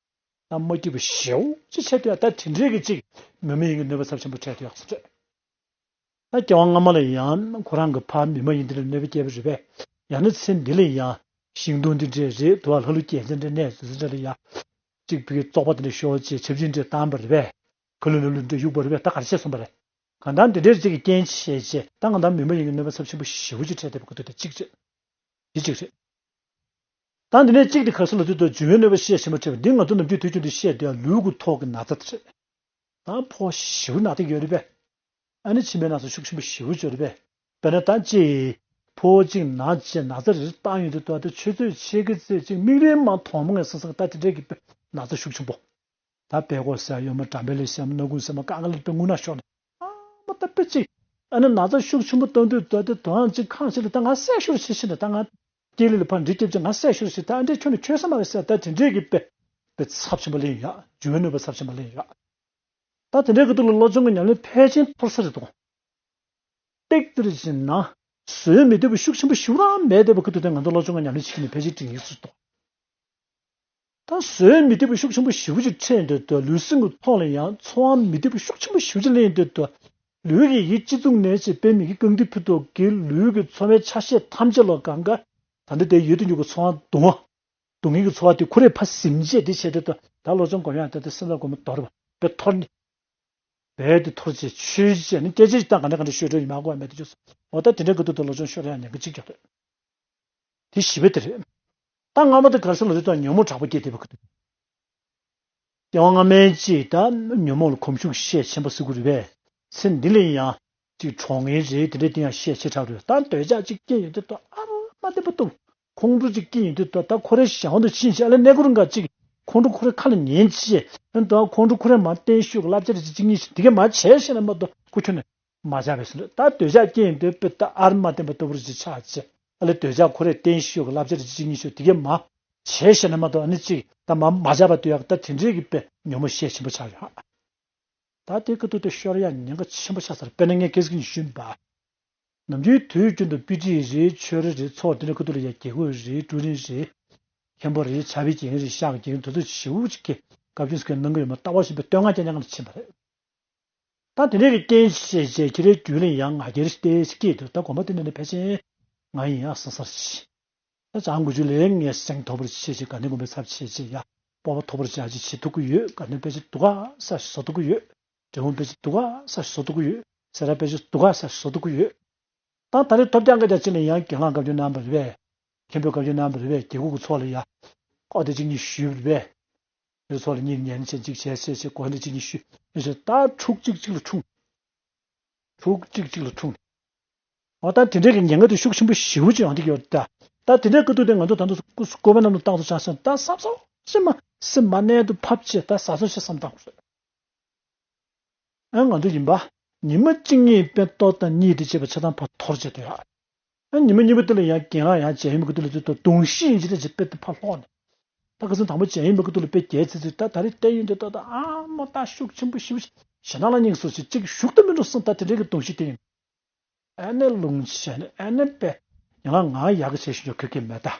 ད་མ་སྐྱིད་པ་ཞེའུ་ཅི་བྱས་དུས་ད་དེ་འདྲས་ཀྱི་ཅིག་མི་མ་ཡིན་གྱི་གནོད་པ་ཚབས་ཆེན་པོ་འཕྲད་དུ་ཡག་སོ་རེད། ད་སྐྱེ་བ་སྔ་མ་ལ་ཡང་ཁོ་རང་གི་ཕ་མི་མ་ཡིན་དེ་ལ་གནོད་པ་སྐྱེལ་བ་རེད་པས། ཡང་ན་ཚེ་འདི་ལ་ཡང་ཤིང་སྡོང་འདི་འདྲས་རེད་དུ་བ་ལྷ་ཀླུ་རྒྱལ་མཚན་འདྲས་གནས་སུ་འདྲ་ལ་ཡང་གཅིག་བུའི་བཙོག་པ་དེ་འདྲ་ཤོར་བྱས་ཆབ་ཆེན་འདྲས་བཏང་བ་རེད་པས། ཁ་ལུ་ལ་ལུ་འདྲས་གཡུག་པ་རེད་པས། ད་ག་རེ་བྱས་སོང་བ་རེད། གང་ལྟར་འདི་འདྲས་ཅིག་གི་རྐྱེན་བྱས་བྱས་ད་གང་ལྟར་མི་མ་ཡིན་གྱི་གནོད་པ་ཚབས་ཆེན་པོ་ཞེ་པོ་ཅིག་འཕྲད་བསྡད་པ་ཁོ་ཐུག་དེ་གཅིག་རེད། འདི་གཅིག་རེད། ད་འདི་ནས་གཅིག་དེ་ག་སུ་ལ་དུས་དུ་འཇུ་བའི་གནོད་པ་ཤས་ཆེན་པོ་འཕྲད་པ་འདི་ང་ཚོ་ནམ་རྒྱུན་དུས་རྒྱུན་དུ་བཤད་བསྡད་ཡ་ལུས་ཀྱི་ཐོག་གི་ན་ཚ་དེ་རེད། ད་ཕོ་ཞེ་པོ་ན་ཚ་ཡོད་རེད་པས། ཨ་ནི་མཆིན་པའི་ན་ཚ་ཤུགས་ཆེན་པོ་ཞེ་པོ་ཅིག་ཡོད་རེད་པས། དཔེར་ན་ད་ཅིག་ཕོ་གཅིག་ན་ཅིག་ན་ཚ་རེ་རེ་བཏང་ཡོང་དུས་དུ་ད་ཆུ་ཚོད་ཕྱེད་ཀ་ཙམ་ཅིག་མིག་རིལ་མ་མཐོང་མ་ངས་སང་སང་ད་དེ་འདྲས་ཀྱི་ན་ཚ་ཤུགས་ཆེན་པོ། ད་བལ་ཀོ་ཟེར་ཡོད་མ། འགྲམ་བལ་ལེ་ཟེར་མ། སྣ་ཁུང་ཟེར་མ། དཀའ་ངལ་དཔེ་རྔུལ་ནག་ཤོར་ནས། ཨ་མ་ད་དཔེ་ཅིག་ཨ་ནི་ན་ཚ་ཤུགས་ཆེན་པོ་བཏང་དུས་ད་དེ་དོ་ཡང་ཅིག་ཁང་ཆེ་ལ་ད་ང་བསད་ཤོར་ཆེ་ཆེ་ནས་ད་ང་སྐྱེ་ལི་ལ་ཕར་འདྲི་སྐྱབས་ཅིག་ང་བསད་ཤོར་ཆེ་ད་འདྲེ་ཁྱོད་ནི་ཁྱོད་ས་མ་རེད་ཟེར་ད་དེ་འདྲས་ཀྱི་དཔེ་དཔེ་ཚབས་ཆེན་པོ་ལེན་ཡོད། འཇུ་བའི་གནོད་པ་ཚབས་ཆེན་པོ་ལེན་ཡོད། ད་དེ་འདྲའི་ཁ་ཐུག་ལ་བློ་སྦྱོང་གི་ཉམས་ལེན་ཕལ་ཆེར་འཐོར་ས་རེད་དོ། ཏིག་ཏིར་བྱས་ན། བཟོད་མི་ཐུབ་པའི་ཤུགས་ཆེན་པོ་ཞེ་དྲག་མེད་བསྡད་པ་ཁུ་ཐུག་དེ་ང་ཚོ་བློ་སྦྱོང་གི་ཉམས་ལེན་བྱེད་ཀྱི་ནི་ཕལ་ཆེར་འགྲིག་ཡིན་སྲིད་དོ། ད་བཟོད་མི་ཐུབ་པའི་ཤུགས་ཆེན་པོ་ཞེ་པོ་ཅིག་འཕྲད་འདོད་དོ། ལུས་སེམས་ཀྱི་ཐོག་ལ་ཡང་ཚོར་བ་མི་བདེ་པོ་ཤུགས་ཆེན་པོ་ཞེ་པོ་ཅིག་སླེབས་འདོད་དོ། ལུས་ཀྱི་ཡིད་གཅིག་མཚུངས་ནས་ཅིག་དཔེ་མི་སྲིད་རྐང་མཐིལ་ཕུ་ཐོག་གི་ལུས་ཀྱི་ཚོར་བའི་ཆ་ཤས་ཐམས་ཅད་ལ་གང་ག་ད་ལྟ་དེ་ཡོད་དུ་འཇུག་པའི་ཚོར་བ་གདུང་བ། སྡུག་བསྔལ་གྱི་ཚོར་བ་དེ་ཁོ་རས་ཕར་ཟིན་བྱས་དེ་བྱས་ཏེ་ད་ལོ་ཙམ་གོམས་ཡང་ད་ལྟ་སེམས་ལ་གོམས་མདོར་བས་འཐོར་ནི། རྦད་དེ་འཐོར་བྱས་ཆོས་བྱས་ནི་སྐད་ཆ་ཞིག་ད་ག་འདྲ་ག་འདྲ་ཤོད་འགྲོ་ཡིན་མ་གོ་བ་མེད་དུ་ཆུགས་སོ། འོ་ད་དེ་འདྲའི་སྐབས་དུ་ད་ལོ་ཙམ་ཤོར་ཡང་ཉེན་ཁ་གཅིག་ཀྱང་རེད། དེ་བཞི་པ་དེ་རེད། ད་ལྔ་པ་དེ་ག་རེ་ཟེར་ལ་རེད་ད་ཉོན་མོངས་དྲག་པོ་སྐྱེས་བསྡད་པ་ཁུ་ཐུག་སྐྱེ་བ་སྔ་མའི་ཅིག་ད་ཉོན་མོངས་ལ་གོམས་ཤུགས་ཤས་ཆེན་པོ་ཟེར་དགོས་རེད་པས། ཚེ་འདི་ལ་ཡང་ཅིག་གྲོགས་ངན་རེད་དེ་འདྲ་དེ་ཡང་ཤས་ཆེ་དྲགས་རེད། ད་འདོད་ཆགས་ཅིག་སྐྱེས་ཡོང་དུས་ད་ཨ་རོ་མ་བདེ་པོ་འདུག་ཁོང་ཁྲོ་ཅིག་སྐྱེས་ཡོང་དུས་ད་ད་ཁོ་རའི་ཞང་དུ་ཕྱིན་བྱས་ཨ་ལས་གནས་སྐོར་འགའ་ཅིག་ཁོང་ཁྲོ་ཁོ་རའི་ཁ་ལ་ཉན་བྱས་ཨ་ད་ཁོང་ཁྲོ་ཁོ་རའི་མ་བསྟན་ཤོག་གི་བསླབ་བྱ་རེ་ཅིག་གཉིས་ཤིག་དེ་གས་མ་བྱས་ཤེས་ན་མ་གཏོགས་ཁོ་ཁྱོད་ནས་མ་བྱས་པས་ཟེར་ད་འདོད་ཆགས་སྐྱེས་ཡོང་དུས་དཔེ་ད་ཨ་རོ་མ་བདེ་པོ་ལྟ་བུ་རེ་ཅིག་ཆགས་བྱས་ཨ་ལས་འདོད་ཆགས་ཁོ་རའི་བསྟན་ཤོག་གི་བསླབ་བྱ་རེ་ཅིག་གཉིས་ཤོག་དེ་གས་མ་བྱས་ཤེས་ན་མ་གཏོགས་ཨ་ནི་ཅིག་ད་མ་མ་བྱས་པ་འདོད་ཡག་ད་དེ་འདྲའི་གི་དཔེ་ཉོན་མོངས་ཤས་ཆེན་པོ་ཆགས་ཡོད། ད་དེ་ཁ་ཐུག་དེ་ཤོར་ཡ་ཉེན་ཁ་ཆེན་པོ་ཆགས་ཚར། དཔེར་ན་ངས་སྐད་ཆ་ཞུས་པ། ནམ་རྒྱུན་དུས་རྒྱུན་དུ་དཔེ་ཁྲིད་རེད། ཆོས་ར་རེད། ཚོགས་དེ་འདྲ་ཁ་ཐུག་ལ་ཡ་དགེ་བསྐོས་རེད། ཀྲུའུ་རིན་རེད། མཁན་པོ་རེད། ཕྱག་དཔེ་རྒྱན་རེད། ཤག་རྒྱན་དེ་ཚོ་ཞེ་པོ་ཅིག་གི་བཀའ་བཀྱོན་ཟེར་གནང་གི་ཡོད་མ་ལྟ་བ་ཞིག་པའི་བསྟོད་བསྔགས་ཀྱང་ཉག་ཉག་ཕྱིན་པ་རེད། ད་དེ་འདྲ་གི་རྐྱེན་བྱས་བྱས་ཁྱེད་རའི་རྒྱུད་ལ་ཡང་ང་རྒྱལ་ཞིག་ཏེ་ཞིག་སྐྱེས་འདུག་ད་དགོན་པ་དེ་འདྲ་ནས་ཕལ་ཆེར་ང་ཡིན་ཡང་སང་སར་ཞིག་ད་བྱང་དགུ་བཅུ་ལས་ངས་སེང་མཐོ་པོར་ཆེ་ཆེ་ག་ནས་དགོན་པའི་ཚབ་ཆེ་ཆེ་ཡ་སྤོབས་པ་མཐོ་པོར་བྱ་ཆེ་བྱེད་ཐུབ་ཀྱི་ཡོད། ག་ནས་དཔེ་ཆ་སྡུག་ག་ས་ཞིག་བཟོ་ཐུབ་ཀྱི་ཡོད། འབྲས་སྤུངས་དཔེ་ཆ་སྡུག་ག་ས་ཞིག་བཟོ་ཐུབ་ཀྱི་ཡོད། སེ་ར་དཔེ་ཆ་སྡུག་ག་ས་ཞིག་བཟོ་ཐུབ་ཀྱི་ཡོད། ད་ད་རེས་ཐོབ་རྒྱག་འགའ་རྒྱ་ཆེ་ནས་ཡང་གྱེན་ལངས་བཀའ་བཀྱོན་གནང་བ་རེད་པས། མཁན་པོས་བཀའ་བཀྱོན་གནང་བ་རེད་པས། དགེ་ལུགས་ཀྱི་ཚོགས་ལ་ཡ་ཨོ་དེ་གཅིག་གཉིས་ཞུས་པ་རེད་པས། དེ་ཚོགས་ལ་གཉིས་ཉན་ཆེན་གཅིག་བྱས་ཆེ་ཆེ་གོ་འདི་གཅིག་གཉིས་ཞུས་ཡིན་ཞེས་ད་འཁྲུག་གཅིག་གཅིག་ལ་འཁྲུངས། འཁྲུག་གཅིག་གཅིག་ལ་འཁྲུངས། འོ་ད་དེ་འདྲའི་གི་ཉེན་ཁ་དེ་ཤུགས་ཆེན་པོ་ཞེ་པོ་ཅིག་ཡོང་གི་ཡོད་ད། ད་དེ་འདྲའི་སྐབས་དུས་དེ་ང་ཚོ་ད་ལྟ་སྐུ་པ་རྣམས་ལ་བཏང་དུ་ཆགས་སོང་། ད་བསམ་སོང་ཤི་མ་སེམས་མ་རྣལ་དུ་ཕབ་བྱས་ད་ཟ་སོང་ཤི་བསམ་བཏང་དགོས་རེད། ཨ་ང་ཚོ་ཡིན་པ། ཉི་མ་གཅིག་གཉིས་དཔེ་ལྟོ་དང་གཉིད་དེ་བྱེད་པ་ཆ་ཚང་ཕར་འཐོར་བྱས་ཏེ་ཡ། ཨ་ཉི་མ་གཉིས་པ་དེ་ལ་ཡང་གྱེན་ལངས་ཡང་བྱས་ཡིན་པ་གི་དུས་ལ་དུས་དང་གདུང་ཤིང་ཡིན་ཅི་ལ་ཅི་དཔེ་དེ་ཕར་ལྷོག་ནས། ད་ཁ་སང་དང་པོ་མཇལ་ཡོང་བའི་སྐབས་དུས་ལ་དཔེ་རྒྱས་ཚིག་ཚིག་ད་ད་རེས་བལྟས་ཡོང་དུས་ད་ད་ཨ་མ་ད་ཤུགས་ཆེན་པོ་ཞེ་པོ་ཞེ་ན་ལ་སྙིང་སོ་ཞེ་གཅིག་ཞུགས་ཏུ་མི་འགྲོ་སོང་ད་དེ་འདྲའི་གི་གདོང་གཤིས་དེ་ཡིན། ཨ་ནེ་ལུང་ཆེ་ནས་ཨ་ནེ་པས་ཡང་ང་ཡག་གི་བྱེད་ཤེས་ཀྱི་གི་མེད་ད།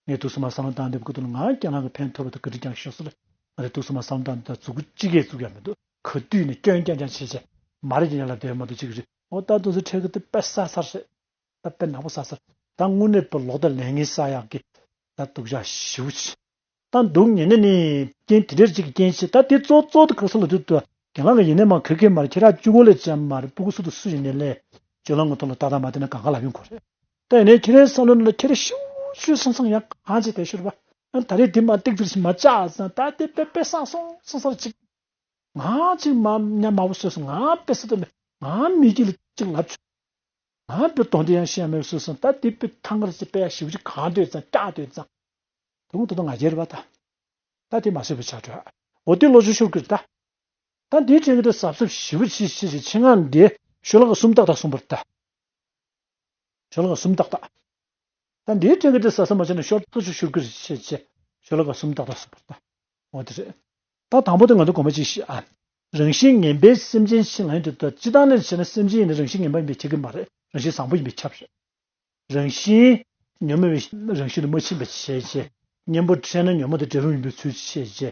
ངས་དུས་སུ་མ་བསམ་བློ་བཏང་འདེབས་ཀྱི་འདུག་ང་རྒྱ་ནག་གི་ཕན་ཐོགས་པ་དང་ག་འདྲ་ཀྱང་ཤོད་སྲོལ། ང་རེ་དུས་སུ་མ་བསམ་བློ་བཏང་འདེབས་མཛུབ་གུ་གཅིག་གིས་བཙུགས་ཡ་མི་འདུག་ག་དུས་ནས་སྐྱོན་རྐྱང་རྐྱང་བྱེད་བྱེད་མ་རེད་ཀྱི་ཡ་ལ་བསྡད་མ་འདུག་ཅིག་རེད། འོ་ད་དུས་སུ་ཁྲལ་གི་དེ་དཔེ་ས་སར་རེད། ད་དཔེ་ནག་པོ་ས་སར། ད་དངོས་གནས་པ་ལོག་ད་ལས་ངན་ས་ཡག་གི་ད་སྡུག་ཅག་ཞེ་པོ་ཆེ། ད་སྡུག་ཉེ་ནས་ནི་རྐྱེན་དེ་འདྲར་ཅིག་གི་རྐྱེན་ཆེ་ད་དེ་གཙོ་གཙོ་དུ་ག་ས་ལ་དུས་དུ་རྒན་ལགས་ལ་ཡིན་ནས་མ་ག་གེ་མ་རེད་ཁྱེད་རང་གཅིག་པོ་ལས་ཅང་མ་རེད་སྤུ་གུ་སུ་དང་སུ་ཡིན་ནས་ལས་སྤྱོད་ལམ་གི་ཐོག་ལ་ཏག་ཏག་མ་བསྟེན་ན་གང་ག་ལབ་ཡོང་གི་རེད། ད་ཡིན་ནའི་ཁྱེད་རའི་བསམ་བློ་ནང་ལ་ཁྱེད་ར་ཤུ་ཤུ་སང་སང་ཡང་གང་བྱེད་དེ་ཤོར་བ། ཨ་ད་རེས་འདི་མ་ཏིག་ཏིག་ཞིག་མ་བཅག་ཙང་ད་དེ་དཔེ་དཔེ་སང་སོང་སང་སར་ཅིག་ང་ཅིག་མ་ཉམས་མ་བུ་བཟོས་སོང་ང་དཔེ་ས་ད་མེད་ང་མི་སྐྱིད་ལ་ཅིག་ལབ་ཆོག་ང་དཔེ་དོན་དེ་ཡང་བཤད་མེད་བཟོས་སོང་ད་དེ་དཔེ་ཐང་གར་ཅིག་དཔེ་ཡ་ཞིབ་ཅིག་གང་འདོད་ཙང་བཀྱག་འདོད་ཙང་དུང་དུ་ང་རྒྱལ་བ་ད། ད་དེ་མ་བཟོད་པའི་ཆགས་སྤྲོད། འོ་དེ་ལོ་ཆུ་ཤོར་གི་རེད་ད། ད་འདིའི་གྲས་ཀྱི་དེ་གཟབ་གཟབ་ཞེ་པོ་བྱེད་བྱེད་བྱེད་ཆེད་མངགས་འདི་ཤོ་ལོ་ཀ་སུམ་ཏག་ཏག་གསུངས་པ་རེད་ད། ཤོ་ལོ་ཀ་གསུམ་ཏག་ཏག་ད་འདིའི་གྲས་ཀྱི་དེ་གཟབ་གཟབ་མ་བྱས་ན་ཤོར་ཐག་ཆོད་ཤོར་གི་རེད་བྱེད་བྱེད་ཤོ་ལོ་ཀ་གསུམ་ཏག་ཏག་གསུངས་པ་རེད་ད། འོ་དེ་རེད། ད་དང་པོ་དེ་ང་ཚོ་དགོངས་པ་ཅིག་བཞེས་ཨ། རང་བཞིན་ངན་པས་སེམས་ཅན་ཕྱིན་ལ་ཡིན་དུ་ད་སྤྱི་བཏང་ནས་བྱས་ན་སེམས་ཅན་ཡིན་ན་རང་བཞིན་ངན་པ་ཡིན་པའི་ཁྱབ་ཀྱི་མ་རེད་རང་བཞིན་བཟང་པོ་ཡིན་པའི་ཁྱབ་རེད། རང་བཞིན་ཉོན་མོངས་པའི་རང་བཞིན་དུ་མ་ཕྱིན་པ་བྱས་བྱས། གཉེན་པོ་འཕྲད་ན་ཉོན་མོངས་དང་འབྲལ་རུང་ཡིན་པའི་ཚུལ་བྱས་བྱས།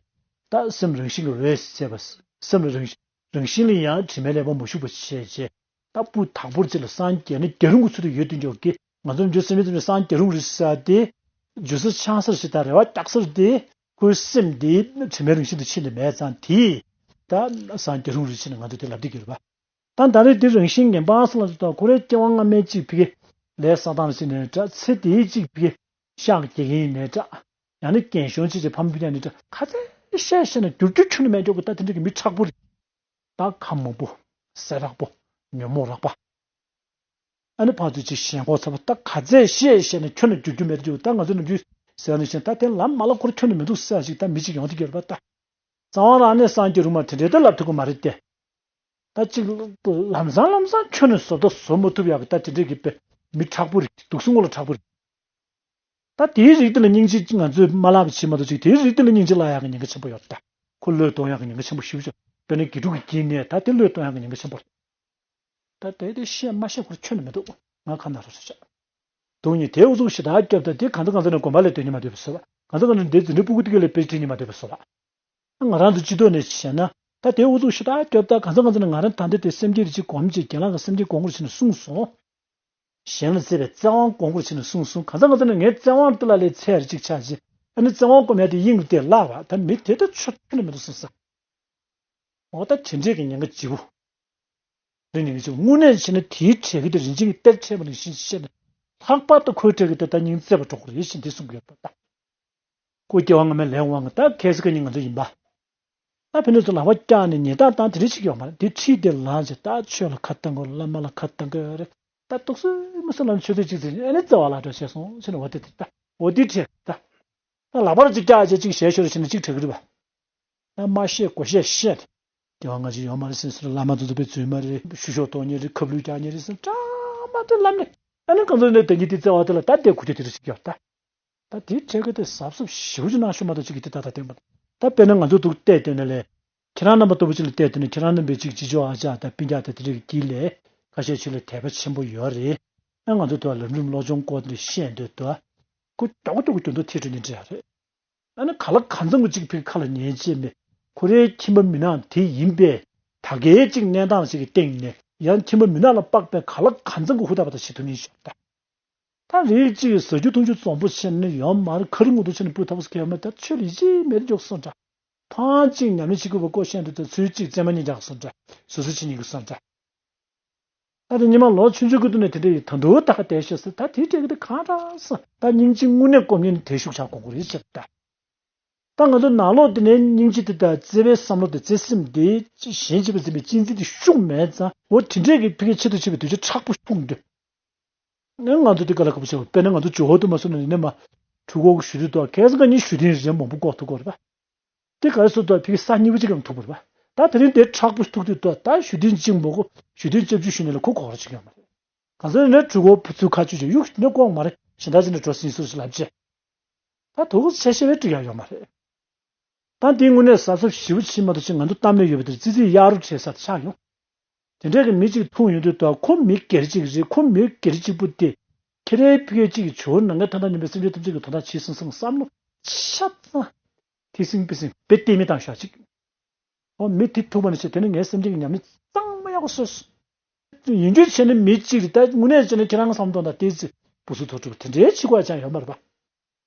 ད་སེམས་རང་བཞིན་གྱི་འོད་ཟེར་བ། སེམས་ལ་རང་རང་བཞིན་ལ་ཡང་དྲི་མའི་ལས་དབང་མ་ཞུགས་པ་བྱས་བྱས། ད་སྤུ་དག་པོར་ཅིག་ལ་སངས་རྒྱས་ན་རྒྱལ་རུང་གི་ཚུལ་དུ་ཡོད་དུ་འཇོག་གི་ང་ཚོ་འཇུ་སེམས་ཡིན་ཙམ་སངས་རྒྱས་རུང་རེད་ཟེར་ཏེ། འཇུ་ས་ཆང་སར་ཞིག་དང་རེ་བ་རྒྱག་སར་ཏེ། ཁོའི་སེམས་དེ་དྲི་མའི་རང་བཞིན་དུ་ཕྱིན་ཏེ་མེད་ཙང་དེས། ད་སངས་རྒྱས་རུང་རེད་ཟེར་ནས་ང་ཚོ་དེ་ལབ་བསྡད་ཀྱི་རེད་པ། ད་ད་རེས་འདི་རང་བཞིན་ངན་པ་སོང་ལ་ད་ཁོ་རའི་སྐྱེ་བ་སྔ་མའི་གཅིག་ཕ་གི་ལས་བསགས་སྟངས་ལ་ཕྱིན་ནས་འདྲ་ཚེ་འདིའི་གཅིག་ཕ་གི་ཤག་རྒྱག་གིན་ནས་འདྲ། ཡང་ན་རྒན་གཞོན་གཅིག་ཅིག་ཕམ་ཕུ་ཡང་ནས་འདྲ་ག་ཚད་བཤད་བཤད་ན་འགྱུར་རྒྱུ་ཁྱོན་ནས་མེད་འགྲོ་གི་ད་དེ་འདྲ་གི་མི་མཁྲེགས་པོ་རེད། ད་ཁམས་མང་པོ་ཟས་རགས་པོ་ཉོན་མོངས་རགས་པ། ཨ་ནི་ཕར་ཚུར་ཅིག་ཞེན་ཁོག་ཚ་པོ་ད་ག་ཚད་བཤད་བཤད་ན་ཁྱོན་ནས་འགྱུར་རྒྱུ་མེད་འགྲོ་གི་ད་ང་ཚོ་ནམ་རྒྱུན་ཟེར་ནས་བཤད་ད་དེ་ལམ་མ་ལ་ཁོར་ཁྱོན་ནས་མི་འདུག་ཟེར་ཞིག་ད་མི་གཅིག་ཡོང་དུས་སྐྱེལ་བ་ད། རྩ་བ་རང་ནས་སངས་རྒྱས་རུང་མ་དེ་འདྲའི་ལྟར་ལབ་ཐུབ་ཀྱི་མ་རེད་དེ། ད་ཅིག་ལམ་སང་ལམ་སང་ཁྱོན་ནས་བཟོ་ལྟ་བཟོ་མ་ཐུབ་ཡག་གི་ད་དེ་འདྲའི་གི་དཔེ་མི་མཁྲེགས་པོ་རེད་འདུག་སེ་དངོས་ལ་མཁྲེགས་པོ་རེད། ད་དེའི་རིགས་དེ་ལ་སྙིང་རྗེ་ང་ཚོས་མ་ལབ་པ་བྱེད་མ་གཏོགས་ཅིག་དེའི་རིགས་དེ་ལ་སྙིང་རྗེ་ལབ་ཡག་གི་ཉེན་ཁ་ཆེན་པོ་ཡོད་རེད་ད། ཁོ་བློས་གཏོང་ཡག་གི་ཉེན་ཁ་ཆེན་པོ་ཞེ་པོ་ཅིག་དཔེར་ན་དགེ་ཕྲུག་གི་དཀྱིལ་ནས་ད་དེ་བློས་གཏོང་ཡག་གི་ཉེན་ཁ་ཆེན་པོ་རེད། ད་དེ་དེ་བཤད་མ་བཤད་ཁོར་ཁྱོན་ནས་མི་འདུག་ང་ཁ་ན་རོ་རེ་བྱ། སྡུག་ཉེ་དེ་ཨུ་ཚུགས་ཞེ་དྲག་སྐྱོབ་ད་དེ་གང་ཚ་གང་ཚ་ནས་དགོན་པ་ལས་སྡོད་ཉི་མ་སྡོད་པ་བཟོ་བ། གང་ཚ་གང་ཚ་ནས་དེ་འཛིན་གྲྭ་སྤུ་གུ་དེ་ག་ལས་དཔེ་ཁྲིད་ཉི་མ་སྡོད་པ་བཟོ་བ། ང་རང་ཚོ་སྤྱི་ཚོགས་ནས་བྱས་ན་ད་དེ་ཨུ་ཚུགས་ཞེ་དྲག་སྐྱོབ་ད་གང་ཚ་གང་ཚ་ནས་ང་རང་ད་ལྟ་དེ་སེམས་བསྐྱེད་རེ་ཅིག་སྒོམ་ཅིག་རྒན་ལགས་ཀྱིས་སེམས་བསྐྱེད་སྒོམ་དགོས་ཟེར་ནས་གསུངས་སོང་། གཞན་ལ་བརྩེ་བའི་བརྩེ་དབང་སྒོམ་དགོས་ཟེར་ནས་གསུངས་སོང་གང་ཚ་གང་ཚ་ནས་ངའི་བརྩེ་དབང་དེ་ལ་ལས་ཚད་རེ་ཅིག་ཆགས་ཅིག་ཨ་ནི་བརྩེ་དབང་སྒོམ་ཡག་དེ་དབྱིངས་རུ་དེ་བརླག་པ་ད་མི་དེ་ད་ཆོ་ཁྱོན་ནས་མི་འདུག་གསུངས་སོང་། འོ་ད་དེ་འདྲས་ཀྱི་ཉེན་ཁ་ལྗིད་པོ། རེད་ཉེན་ཁ་ལྗིད་པོ་དངོས་གནས་བྱས་ན་དེའི་གྲས་ཀྱི་དེ་རིན་ཆེན་གྱི་གཏེར་ཕྲལ་བ་ནང་བཞིན་བཤད་ན། ལྷག་པར་དུ་ཁོའི་གྲས་ཀྱི་དེ་ད་སྙིང་བརྩེ་བ་འགྲོ་དགོས་རེད་ཞེས་འདི་གསུང་གི་ཡོད་པ་ད། ཁོ་སྐྱེ་བ་སྔ་མའི་ལས་དབང་གིས་ད་ཁ་སང་ཁ་ཉིན་ང་ཚོ་ཡིན་པ། ད་ཕན་ཚུན་ཚོ་ལག་པ་བཀྱགས་ནས་ཉེས་རྡུང་བཏང་དེ་འདྲ་ཞིག་ཡོད་མ་རེད་དེ་ཁྲིད་དེ་ལངས་བྱས་ད་ཆོས་ལ་ཁ་བཏང་དགོས་བླ་མ་ལ་ཁ་བཏང་དགོས་རེད་ད་ཏོག་ཙམ་མི་སེམས་ལ་ཆོས་དེ་གཅིག་ཟེར་ཨ་ནི་བརྩེ་བ་ལ་འགྲོ་བྱས་སོང་ཟེར་ནས་འོ་དེ་དེ་ད་འོ་དེ་བྲིས་ད། ད་ལག་པར་ཅིག་བཀྱག་བྱས་ཅིག་བྱས་ཤོར་ཕྱིན་ན་ཅིག་དྲག་གི་རེད་པ། ད་མ་ཤེས་གོ་ཤེས་ཤེས། དེ་བ་ང་ཅིག་ཡོང་མ་རེད་ཟེར་ཟེར་བླ་མ་དེ་ཚོ་དཔེ་རྫུན་མ་རེད་ཤུ་ཤོག་གཏོང་མཁན་རེད་ཁབ་ལུད་རྒྱག་མཁན་རེད་ཟེར་ཀྲང་མ་དེ་ལབ་ནས་ཨ་ནི་གང་ཚོད་ནས་ད་ཉིད་དེ་བརྩེ་བ་དེ་ལ་ད་དེ་གུ་དེ་དེ་རེད་ཅིག་ཡོད་ད། ད་དེའི་གྲས་ཀ་དེ་གཟབ་གཟབ་ཞེ་པོ་ཅིག་གནང་ཤོག་མ་གཏོགས་ཅིག་གི་དེ་ད་ད་བསྟན་པ་ད་དཔེར་ན་ང་ཚོ་འདུག་བལྟས་བསྡད་ན་ལས། ཁྱེད་རང་རྣམ་པ་ལྟ་བུ་ཅིག་ལ་བལྟས་བསྡད་ན་ཁྱེད་རང་རྣམ་པའི་ཅིག་ཅི་ལྕོགས་ཨ་ཅག་དང་སྤུན་ཀྱག་དང་དེ་འདྲ་གི་དཀྱིལ་ལས་ཁ་ཤས་ཅིག་ལ་དད་པ་ཆེན་པོ་ཡོད་རེད། ཨ་ང་ཚོ་དུ་བ་ལམ་རིམ་བློ་སྦྱོང་སྐོར་དེ་བཤད་འདོད་དུ་ཁོ་མགྱོགས་མགྱོགས་ཀྱི་འགྱུར་ལྡོག་ཐེབས་འགྲོ་ནི་འདྲ་རེད། ཨ་ནི་ག་ལ་གང་འཚམ་གྱི་ཅིག་ཕིག་ཁ་ལ་ཉན་ཅེས་མེད། ཁོ་རའི་ཁྱིམ་པ་མུན་ནག་དེ་ཡིན་པས་ད་གའི་ཅིག་གནས་སྟངས་ཤིག་གི་སྟེང་ནས་ཡང་ཁྱིམ་པ་མུན་ནག་ལ་དཔག་པའི་ག་ལ་གང་འཚམ་གྱི་ཧུར་ཐག་པ་དང་བྱེད་ཐུབ་ནི་ཞོག་ད། ད་རེས་ཅིག་ཟ་རྒྱུ་འཐུང་རྒྱུ་འཛོམས་པོ་བྱས་ནས་ཡོད་མ་རེད་ཁ་རི་ངོ་ཐོག་བྱས་ནས་སྤུ་ཐབ་སྐལ་མ་ད་ཆོས་ལ་ཡིད་ཆེས་མེད་དུ་འཇོག་སོང་འདྲ། ཐང་ཅིག་ཉམས་ལེན་བྱེད་དགོས་པ་ཀོ་ཤེས་འདུག་ད་ཚུལ་གཅིག་རྩེད་མ་གཉིས་རྒྱག་སོང་འདྲ། སོ་སོ་ཕྱི་ཉིན་གྱི་སོང་འདྲ། ད་དེ་ཉི་མ་ལོ་ཆུང་ཆུང་གི་དུས་ནས་དེ་འདྲ་ཡི་ད་འདུག་ད་ག་བསྡད་ཤག་ཟེར་ད་དེའི་གྲས་ཀྱི་དེ་གང་འདྲ་ཟེར་ད་སྙིང་རྗེ་དངོས་གནས་སྒོམ་ཉིན་དེ་ཤུགས་ཆག་གོ་གོ་རེད་ཟེར་ད། ད་ང་ཚོ་ནང་ལོགས་དེ་ནས་སྙིང་རྗེ་དེ་དང་བརྩེ་བའི་བསམ་བློ་དེ་བརྩེ་སེམས་དེ་གཞན་གཅིག་པ་འཛིན་པའི་གཅེས་འཛིན་དེ་ཤུགས་མེད་ཙང་འོ་དེ་འདྲས་ཀྱི་ཕ་གི་ཆེད་དུ་བྱེད་པའི་དུས་ཆེན་མཁྲེགས་པོ་ཤུགས་འདུག་ནས་ང་ཚོ་དེ་ག་ལ་ག་པོ་བྱེད་པ་དཔེར་ན་ང་ཚོ་ཇོ་ཧོ་དུ་མ་སོང་ན་ཡིན་ན་མ་གྲུ་གོ་གི་ཞུ་དུས་དོ་ཁ་སང་ཁ་ཉིན་ཞུ་དེ་རིན་མང་པོ་ལྐོག་ཐུག་གོ་རེད་པ། དེ་ག་རེ་སོ་དོ་ཕ་གི་ས་གཉིས་པོ་གཅིག་གམ་ཐུག་པ་རེད་པ། ད་དེ་རིང་དེ་མཁྲེགས་པོ་ཐུག་དུས་དོ་ད་ཞུ་དེ་གཅིག་མོ་གོ་ཞུ་དེ་ལྕགས་ཀྱུ་ཞུ་ནས་ལ་ཁོ་གོ་ར་ཅིག་ཡོད་མ་རེད། ག་ཚོད་ནས་གྲུ་གོ་བུ་ཚུགས་ཁ་ཆུ་ཆུ་གཡུག་ནས་ལྐོག་མ་རེད་གཞན་དག་ཅིག་ནས་འགྲོ་སྲིད་སུ་ཞིག་ལབ་ཅེ། ད་དོ་ཁུར་ཆེ་ཤེས་པའི་འགྲིག་ཡག་ཡོད་མ་རེད། ད་འདི་དངོས་གནས་གཟབ་གཟབ་ཞེ་པོ་བྱེད་མ་ཐུབ་ཕྱིན། ང་ཚོ་གཏམ་ལ་ཡོད་པ་དེར་ཙི་ཙི་གཡག་རུ་བྲེལ་ས་དེ་ཆགས་ཡོང་། དེ་འདྲ་གི་མི་གཅིག་འཐུང་ཡོང་དུས་ད་ཁོ་མི་སྒེར་གཅིག་རེད། ཁོ་མི་སྒེར་གཅིག་པུ་དེ་ཁྱེད་རའི་ཕི་གེ་གཅིག་གི་ཇོ་བོ་ནང་གི་ཐ་ན་ཉམས་པའི་སེམས་ཅན་ཐམས་ཅད་ཀྱི་དོན་དག་བྱེད་སོང་སོང་བསམ་བློ་ཆ་ཚང་ཐིག་སིང་པི་སིང་བེད་སྟེ་མི་བཏང་ཤོག་ཅིག་ཨོ་མི་དེ་ཐུག་པ་ནི་ཆེ་དེ་ནི་ངའི་སེམས་ཅན་གྱི་ཉམས་ལེན་གཙང་མ་ཡག་པོ་བཟོས་སོང་། ཡིན་རྒྱུ་བྱས་ནི་མི་གཅིག་རེད། ད་དངོས་གནས་བྱས་ན་ཁྱེད་རང་བསམ་དོན་དང་ཏོག་ཙམ་བུ་སུ་ཐོག་གྲུབ་དེ་འདྲའི་ཕྱི་གོ་ཅང་ཡོད་མ་རེད་པ།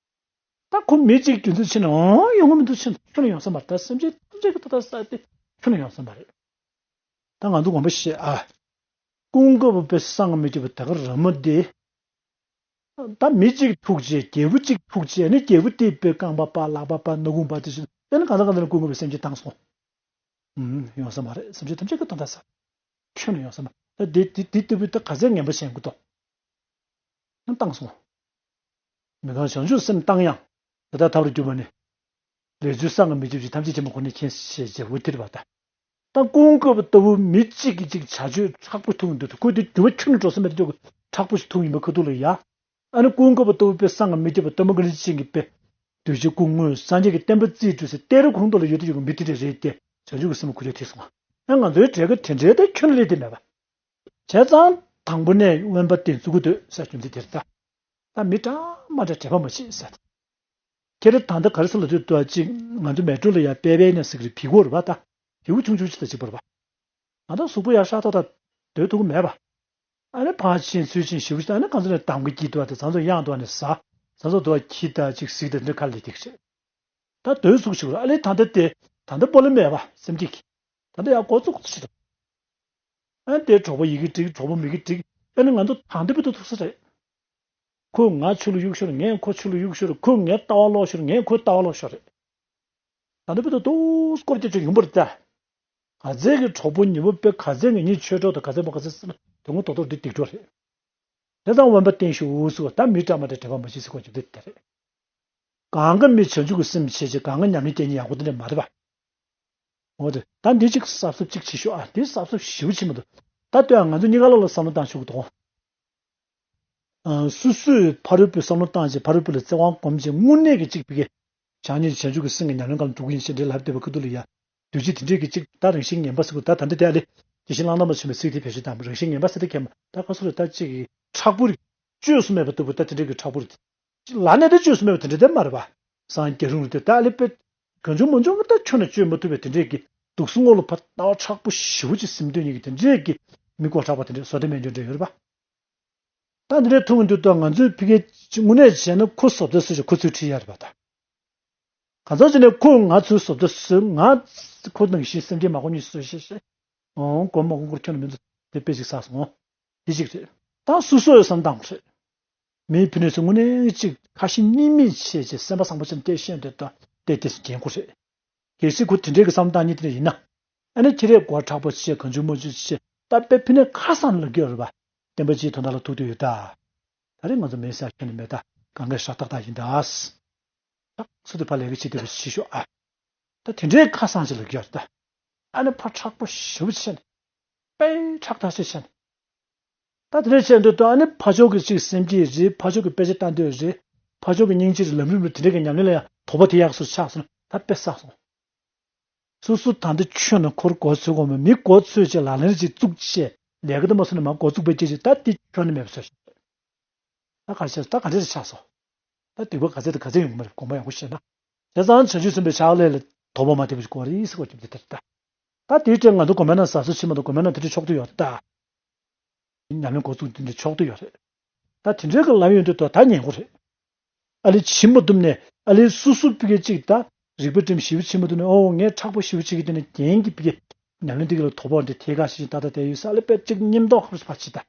ད་ཁོ་མི་གཅིག་རྒྱུ་མཚན་ཆེ་ན་ཨང་ཡོང་གི་མི་འདུག་ཆེ་ན་ཁྱོན་ནས་ཡོང་ས་མ་རེད། ད་སེམས་ཅན་ཐམས་ཅད་ཀྱི་ཐོག་ད་ས་དེ་ཁྱོན་ནས་ཡོང་ས་མ་རེད། ད་ང་ཚོ་དགོངས་པ་བཞེས་ཨ། ཀུན་དགའ་བོ་དཔེ་གསང་མི་རྒྱུ་བ་ད་ག་ར་མོ་དེ། ད་མི་གཅིག་ཐུག་བྱས་རྒྱལ་པོ་གཅིག་ཐུག་བྱས་ནི་རྒྱལ་པོ་དེ་དཔེ་རྐང་པ་པ་ལག་པ་པ་སྣ་ཁུང་པ་དེ་བཞིན་དཔེ་ནི་གང་ལྟར་གང་ལྟར་ཀུན་དགའ་བོའི་སེམས་ཅན་བཏང་སོང་། ཨུམ་ཡོང་ས་མ་རེད། སེམས་ཅན་ཐམས་ཅད་ཀྱི་དོན་དག་ས། ཁྱོན་ནས་ཡོང་ས་མ་རེད། ད་དེ་དེ་དེ་ལྟ་བུའི་ད་ག་ཚད་ངན་པ་བྱེད་དགོས་དོ། ཡང་བཏང་སོང་། མི་གང་བྱང་ཆུབ་སེམས་བཏང་ཡང་། དེ་ལྟར་ཐབས་རུ་གྱུར་པ་ནི། ལས་ཚུལ་བསམ་གྱིས་མི་ཁྱབ་ཅིང་ཐམས་ཅད་མཁྱེན་པ་ཁོ་ནས་མཁྱེན་ཞེས་བྱ་བའི་དེ་རེད་པ་ད། ད་ཀུན་དགའ་བོ་ལྟ་བུ་མི་གཅིག་གིས་གཅིག་བྱ་སྤྱོད་མཁྲེགས་པོ་ཐུག་འདུག་ཁོ་དེ་འགྱུར་བ་ཁྱོན་ནས་འགྲོ་ས་མེད་དུ་མཁྲེགས་པོ་ཞིག་ཐུག་ཡིན་པ་ཁ་ཐུག་ལ་ཡ། ཨ་ནི་ཀུན་དགའ་བོ་ལྟ་བུ་དཔེ་བསམ་གྱིས་མི་ཁྱབ་པ་སྟོན་པ་བཀའ་དྲིན་ཅན་གྱི་དཔེ། གདུལ་བྱའི་སྐུ་དངོས་སངས་རྒྱས་ཀྱི་བསྟན་པ་རྩིས་སྤྲོད་སའི་གཏད་རབས་ཁོང་ཐོག་ལ་ཡོད་དུ་ཡོད་པའི་མི་དེ་འདྲ་རེད་དེ་བྱང་ཆུབ་ཀྱི་སེམས་ཁོ་ཐེ་སོང་བ། ཨ་ང་ཚོའི་གྲས་ཀ་དེ་འདྲའི་ད་ཁྱོན་ལས་དེ་མེད་པ། བྱས་ཙང་དང་པོ་ནས་དབེན་པ་བསྟེན་བཅུག་གི་འདུག་ཟེར་རྒྱུ་མཚན་དེ་རེད་ད། ད་མི་འདྲ་མ་འདྲ་འབྲེལ་བ་མ་བྱེད་ཟེར། ཁྱེད་རང་ད་ལྟ་ག་རེ་ཟེར་ལབ་དུས་ད་ཅིག་ང་ཚོ་མལ་གྲོ་ལ་ཡ་པེ་པེ་ནས་ཟེར་གི་རེད། བི་གོ་རེད་པ་ད། བེའུ་ཆུང་ཆུང་ཅིག་ད་ཅིག་པོ་རེད་པ། ང་ད་གཟུགས་པོ་ཡ་ཧྲ་ཐག་ཐག་སྡོད་ཐུབ་ཀྱི་མེད་པ། ཨ་ནི་ཕར་ཕྱིན་ཚུར་ཕྱིན་ཞེ་པོ་ཅིག་ཨ་ནི་གང་ཚོད་ནས་འདམ་གྱི་དཀྱིལ་དུ་བ་དེ་ཚང་ཚོ་གཡང་དུ་བ་ནས་ཟ། ཚང་ཚོ་དུ་བ་ཁྱི་ད་ཅིག་གཟིག་ད་འདི་ཁ་ལས་ཐིག་རེད། ད་སྡོད་ཟུག་ཞིག་རེད། ཨ་ལས་ད་ལྟ་དེ་ད་ལྟ་སྤོ་ལོ་མེད་པ་སེམས་སྐྱིད་ཀྱི། ད་ལྟ་ཡ་འགོ་བཙུགས་ཞིག་རེད། ཨ་དེ་གྲོགས་པོ་ཡི་གེ་འགྲིག་གྲོགས་པོ་མི་གེ་འགྲིག་ཨ་ནི་ང་ཚོ་ད་ལྟ་བུད་དུ་ཐུག་ས་རེད། ཁོས་ང་ཆུ་ལ་གཡུག་ཤོར། ངས་ཁོ་ཆུ་ལ་གཡུག་ཤོར། ཁོས་ངའི་ལྟ་བ་ལོག་ཤོར། ངས་ཁོའི་ལྟ་བ་ལོག་ཤོར་རེད། ད་ལྟ་བུད་དུ་ཏོག་སྐོར་རྒྱག་ཆོག་ཡོང་པ་རེད་ད། ག་ཚད་ཀྱི་གྲོགས་པོ་ཉེ་པོ་དཔེ་ག་ཚད་ངེད་གཉིས་ཆོས་གྲོགས་དང་ག་ཚད་མ་ག་ཚད་ཟེར་ན་དོན་དངོས་རྡོག་རྡོག་འདི་སྡིག་གྲོགས་རེད། དེ་ཙང་དབེན་པ་བསྟེན་ཤོག་ཟེར་བ་ད་མི་འདྲ་མ་འདྲ་འབྲེལ་བ་མ་བྱེད་ཟེར་བ་ཅིག་འདི་དེ་རེད། གང་ག་མི་བྱང་ཆུབ་ཀྱི་སེམས་བྱེད་ཅེས་གང་ག་ཉམས་ལེན་སྐྱེལ་མཁན་ཡག་པོ་འདི་འདྲ་མ་རེད་པ། འོ་དེ་ད་འདི་གཅིག་གཟབ་གཟབ་གཅིག་བྱེད་ཤོག་ཨ་དེ་གཟབ་གཟབ་ཞེ་པོ་བྱེད་མི་འདུག་ད་ལྟོས་ང་ཚོ་གཉིས་ཀ་ལོག་ལ་བསམ་བློ་བཏང་ཆོག་གི་འདུག་ཨ། སོ་སོས་ཕ་རོལ་པོའི་བསམ་བློ་བཏང་བྱས་ཕ་རོལ་པོ་ལ་བརྩེ་བ་སྒོམ་བྱས་དངོས་གནས་ཀྱི་གཅིག་ཕ་གི་བྱང་ཉིད་བྱང་ཆུབ་ཀྱི་སེམས་ཀྱི་ཉམས་ལེན་སྒང་ལ་འགྲོ་གི་ཡིན་ཞེས་འདྲའི་ལབ་བསྡད་པའི་ཁ་ཐུག་ལ་ཡ། འདུས་བྱས་དེ་འདྲས་ཀྱི་གཅིག་ད་རང་བཞིན་ངན་པ་ཟེར་དགོས་ད་ད་འདི་དེ་ཨ་ལེ། དེ་བཞིན་བླ་ན་མ་བྱོན་པའི་ཚིག་དེ་བེད་སྤྱོད་བཏང་རང་བཞིན་ངན་པ་ཟེར་དེ་མཁན་མ་ད་ཁ་སོ་རེ་ད་གཅིག་གི་མཁྲེགས་པོ་རེད། བཅོས་སུ་མེད་པ་ལྟ་བུ་ད་དེ་འདྲས་ཀྱི་མཁྲེགས་པོ་རེད། ལ་ནས་ད་བཅོས་སུ་མེད་པ་དེ་འདྲས་དེ་མ་རེད་པ། སངས་རྒྱས་རུང་རེད་དེ་ད་ཨ་ལེ་དཔེ། གང་བྱུང་མང་བྱུང་གི་ད་ཁྱོན་ནས་བཅོས་མ་ཐུབ་པའི་དེ་འདྲས་ཀྱི་དུག་སེལ་སྔོ་ལ་ཕར་ལྟ་བ་མཁྲེགས་པོ་ཞེ་པོ་ཅིག་སེམས་དོན་གཉིས་ཀྱི་དེ་འདྲས་ཀྱི་མི་མགོ་མཁྲེགས་པ་དེ་འདྲས་བཟོ་ལྟ་མེད་འཇོན་འདྲ་ཡོད་རེད་པ། ད་འདི་འདྲའི་ཐུག་འདུག་ད་ང་ཚོའི་ཕ་གིའི་དངོས་གནས་བྱས་ན་ཁོ་བཟོ་ལྟ་སུ་ཞིག་ཁོ་ཚོས་ཁྲིད་ཡ་རེད་པ་ད། གང་ཟག་ཅིག་ནས་ཁོས་ང་ཚོའི་བཟོ་ལྟ་སུ་ང་ཁོ་ནང་བཞིན་སེམས་ཅན་མ་གོ་གཉིས་སུ་ཞེས་ཞེས། འོང་གོ་མ་གོ་མཁོར་ཁྱོན་ནས་མི་འདུག་དེ་དཔེ་ཅིག་བསགས་སོང་། འདི་གཅིག་རེད། ད་སོ་སོ་ཡི་བསམ་སྟངས་རེད། མིའི་ཕུ་ནུ་ཚོ་དངོས་གནས་གཅིག་ཁ་ཞེ་གཉིས་མེད་བྱས་བྱས་སེམས་པ་བཟང་པོ་ཅན་བལྟས་ཤེས་འདོད་དང་བལྟས་བལྟས་སུ་འགན་ཁུར་རེད། གལ་སྲིད་ཁོ་དེ་འདྲའི་གི་བསམ་སྟངས་གཉིས་དེ་འདྲ་ཡིན་ན། ཨ་ནི་ཁྱེད་རས་མགོ་མཁྲེགས་པོ་བྱས་གང་བྱུང་མང་བྱུང་བྱས་ད་དཔེ་ཕུ་ནུ་ཁ་སང་ལ་རྒྱུ་རེད་པ། བསྟན་པ་སྤྱིའི་དོན་དག་ལ་ཐུག་འདོད་ཡོད་ད། ད་རེས་ང་ཚོ་མེད་ས་ཁྱོན་ནས་མེད་ད་གང་གའི་ཧྲ་ཏག་ཏག་ཡིན་ད། ད་སུ་དེ་ཕ་ལས་ཀ་བྱེད་བདེ་པོ་བྱེད་ཤོག་ཨ། ད་དེ་འདྲའི་ཁ་སང་ཅིག་ལ་རྒྱུ་རེད་ད། ཨ་ནི་ཕ་མཁྲེགས་པོ་ཞེ་པོ་བྱས་ནས། དཔེ་ཁྲག་ཐག་ཆོད་བྱས་ནས། ད་དེ་འདྲ་བྱས་འདུག་ད་ཨ་ནི་ཕ་ཕྱོགས་ཀྱི་ཅིག་སེམས་བསྐྱེད་རེད། ཕ་ཕྱོགས་ཀྱི་དཔེ་ཆ་ལྟ་འདོད་རེད། ཕ་ཕྱོགས་ཀྱི་སྙིང་རྗེ་རེད། ལམ་རིམ་རེད། དེ་འདྲ་གི་ཉམས་ལེན་ལ་ཡང་དོགས་པ་དེ་ཡག་སོ་ཆགས་སོང་ན་ད་དཔེ་བསགས་སོང་། སོ་སོ་ད་འདི་ཁྱོན་ནས་ཁོར་མགོ་ཚོས་དགོས་མེད། མི་མགོ་ཚོས་བྱས་ལག་ལེན་ཅིག་བཙུགས་བྱས་ལས་ཀ་དེ་མ་སོང་ནས་མ་མགོ་བཙུགས་པའི་སྐད་ཅིག་ད་འདི་ཁྱོན་ནས་མེད་པ་བཟོས་ཤིང་། ད་ག་རེ་བྱས་ད་ག་འདྲ་ཆགས་སོང་། ད་སྡིག་པ་ག་ཚད་དང་ག་ཚད་ཡོང་གི་མ་རེད་དགོངས་པ་ཡག་པོ་བཞེས་ན། བྱས་ཙང་བྱང་ཆུབ་སེམས་དཔའི་ཕྱག་ལས་ལ་དོགས་པ་མ་ཐེབས་པ་ཞིག་དགོས་རེད་ཟེར་བ་ཅིག་འདི་ལྟར་ད། ད་དེའི་སྐྲས་ང་ཚོ་དགོན་པའི་ནང་གཟབ་གཟབ་བྱེད་མ་གཏོགས་དགོན་པའི་ནང་དེ་འདྲ་ཆོག་ཏུ་ཡོད་ད། ཉམས་ལེན་འགོ་བཙུགས་དེ་འདྲ་ཆོག་ཏུ་ཡོད་རེད། ད་དེ་འདྲའི་གི་ལམ་ཡོད་འདུག་ད་ད་ཉན་དགོས་རེད། ཨ་ལེ་བྱེད་མ་ཐུབ་ནས་ཨ་ལེ་སོ་སོ་ཕ་གི་གཅིག་ད་རིག་པ་སྒྲིམ་ཞིབ་བྱེད་མ་ཐུབ་ནས་ཨོ་ངས་མཁྲེགས་པོ་ཞིབ་བྱེད་ཀྱི་དེ་ནས་རྒྱན་གྱི་ཕ་གི་ཉམས་ལེན་དེ་གི་ལ་དོགས་པ་འདི་ཐད་ཀ་ཞིག་ད་ད་དེ་ཡོད་ས་ཨ་ལེ་དཔེ་གཅིག་སྙེམས་དོགས་ཁ་རུ་ཕར་ཕྱི་ད།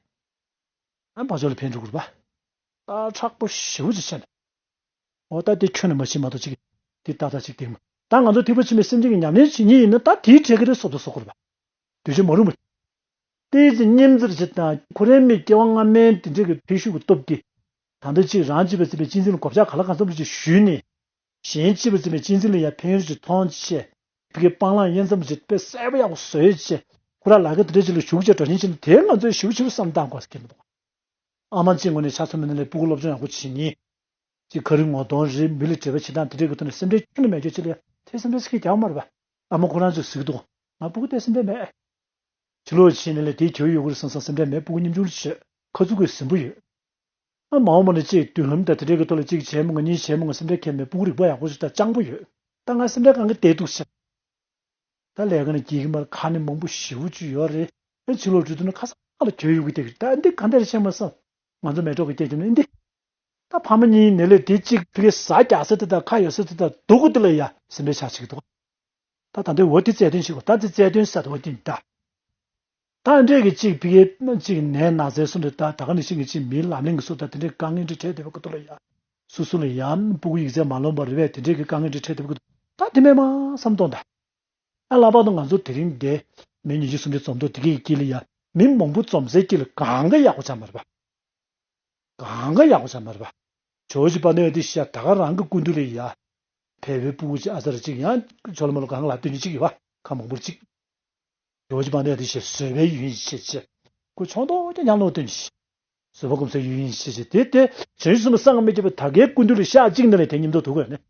ཨ་བ་ཅོ་ལ་ཕན་འགྲོ་དགོས་པ། ད་མཁྲེགས་པོ་ཞེ་པོ་ཅིག་བྱས་ནས། འོ་ད་དེ་ཁྱོན་ནས་མ་ཤེས་མ་གཏོགས་ཅིག་དེ་ཏག་ཏག་ཅིག་དེ་མ། ད་ང་ཚོ་ཐེག་པ་ཆེན་པོའི་སེམས་ཅན་གྱི་ཉམས་ལེན་བྱེད་ཉིན་ཡིན་ན་ད་དེའི་གྲས་ཀྱི་རེ་སོ་ད་སོ་སྐོར་བ། དུས་ཆེན་མ་རུང་བ། ཏོག་ཙམ་སྙེམས་ཚར་ཅིག་དང་ཁོ་རའི་མི་སྐྱེ་བ་སྔ་མའི་དེ་འདྲ་གི་འཕེལ་ཤུགས་ཀྱི་སྟོབས་ཀྱིས། ད་ལྟ་ཅིག་རང་གཅེས་པར་འཛིན་པའི་གཅེས་འཛིན་ལ་གོ་ཆག་ག་ལ་གང་འཚམ་ཅིག་ཞུས་ནས། གཞན་གཅེས་པར་འཛིན་པའི་གཅེས་འཛིན་ལ་ཡང་ཕན་ཡོན་ཅིག་མཐོང་ཆེ། ཕ་གི་སྤང་བླང་གཡས་འཛོམས་ཅིག་དཔེ་གསལ་པོ་ཡག་པོ་བཟོས་ཆེ། ཁོ་རང་ལ་ཁ་དེ་འདྲ་ཅིག་ལ་ཞུགས་ཆེ་འགྲོ་ཉིན་ཅིག་ལ་དེ་ང་ཚོས་ཞིབ་ཞིབ་བསམ་བཏང་དགོས་ཟེར་གྱི་མི་འདུག་ཨ་མ་གཅིག་ངོས་ནས་ཆ་ཚང་མི་ནི་ལས་སྤུ་གུ་སློབ་སྦྱོང་ཡག་པོ་བྱེད་ཉིན། ཅིག་ཁ་རི་ངོ་གདོང་རེད། མི་ལ་འབྲེལ་བ་བྱེད་སྟངས་དེ་འདྲའི་གི་ཐོག་ནས་སེམས་ཁྲལ་ཁྱོན་ནས་མེད་ཆོག་ཅིག་ལ་ཡ་དེ་སེམས་ཁྲལ་ཞིག་རྒྱག་མ་རེད་པ། ཨ་མ་ཁོ་རང་ཚོས་ཟེར་གི་འདུག་ང་སྤུ་གུ་དེ་སེམས་ཁྲལ་མེད། ཕྱི་ལོགས་ཕྱིན་ནས་ལས་དེའི་གྱོད་ཡོད་གི་རེད་བསམ་བསམ་སེམས་ཁྲལ་མེད། སྤུ་གུ་ཉམ་ཆུང་ལ་བྱེད་ཁ་ཚུགས་ཀྱི་ཟིན་པོ་ཡོད། ཨ་མ་འོངས་པ་ན་ཅིག་མདུན་ལམ་དང་དེ་འདྲའི་གི་ཐོག་ལ་ཅིག་བྱས་མོ་ང་གཉིས་བྱས་མོ་ང་སེམས་ཁྲལ་ཁྱད་མེད། སྤུ་གུ་རིག་པ་ཡག་པོ་ཞིག་དང་སྤྱང་པོ་ཡོད། ད་ང་སེམས་ཁྲལ་གང་གི་བསྡད་འདུག་ཟེར། ད་ལས་ཀ་ནས་སྐྱིད་གི་མར་ཁ་ནས་མང་པོ་ཞེ་པོ་ཅིག་ཡོད་རེད། ཨ་ཕྱི་ལོགས་འགྲོ་དུས་ན་ཁ་སང་ལ་གྱོད་ཡོད་གི་བསྡད་གི་རེད། ད་འདི་གང་འདྲ་རེད་བྱས་མ་བསམ། ང་ཚོ་མེ་ཏོག་གི་སྐད་ཀྱི་ནི་འདི། ད་ཕ་མ་གཉིས་ནས་ལས་དེ་གཅིག་ཕ་གི་ཟ་རྒྱག་ས་དེ་དང་ཁ་ཡོད་ས་དེ་དང་སྡུག་གི་དེ་ལ་ཡ་སེམས་ཁྲལ་ཆགས་ཆེ་གི་འདུག་ད་ད་འདི་འོ་དེ་རྩལ་འདོན་བྱེད་དགོས། ད་དེ་རྩལ་འདོན་ཟེར་འོ་དེ་ད། ད་འདྲས་ཀྱི་གཅིག་ཕ་གི་གཅིག་ནད་ན་ཚའི་སུ་འདྲ་ད་ད་ག་ནང་བཞིན་གྱི་གཅིག་མིའི་ལམ་ལྷོང་གི་སུ་ད་དེ་འདྲས་དཀའ་ངལ་འདྲ་འཕྲད་བསྡད་པ་ཀུ་ཏོ་ལ་ཡ། སུ་སུ་ལ་ཡ་སྤུ་གུ་ཡིག་ཚད་མ་ལོན་པ་རེད་པས་དེ་འདྲས་ཀྱི་དཀའ་ངལ་འདྲ་འཕྲད་བསྡད་པ་ཀུ་ཏོ། ད་དེ་མེད་མ་བསམ་གཏོང་ད། ཨ་ལྷག་པར་དུ་ང་ཚོ་དེ་རིང་འདི་མི་ཉི་ཤུ་སུམ་ཅུ་འཛོམས་འདུག་དེ་གའི་དཀྱིལ་ལ་ཡ་མི་མང་པོ་འཛོམས་སའི་དཀྱིལ་ལ་གང་ག་ཡག་པོ་ཆགས་མ་རེད་པ། གང་ག་ཡག་པོ་ཆགས་མ་རེད་པ། ཇོ་བོ་རྗེ་དཔལ་ལྡན་དེ་ཤ་ད་ག་རང་གི་སྐུ་མདུན་ལ་ཡ། བལ་པོའི་སྤུ་གུ་ཅིག་ཨ་ཙར་ཅིག་ཡང་ཇོ་ལ་མོ་ལ་གང་ལ་སྟོན་གྱི་ཅིག་ཡོད་པ་ཁ་མང་པོར་ཅིག་ཇོ་བོ་རྗེ་དཔལ་ལྡན་དེ་ཤ་བཟོད་པའི་ཡུལ་ཡིན་ཤེས་ཅེས། ཁོ་ཆོག་མདོག་ཀྱང་ཉམས་ལོག་སྟོན་ཞིག་བཟོད་པ་སྒོམ་སའི་ཡུལ་ཡིན་ཤེས་ཅེས་དེ་དེ་བྱང་ཆུབ་སེམས་ལ་སངས་མི་རྒྱས་པ་ད་གའི་སྐུ་མདུན་ལ་ཤ་གཅིག་འདི་ལས་དེ་མཉམ་དུ་འདུག་དགོས་ནས།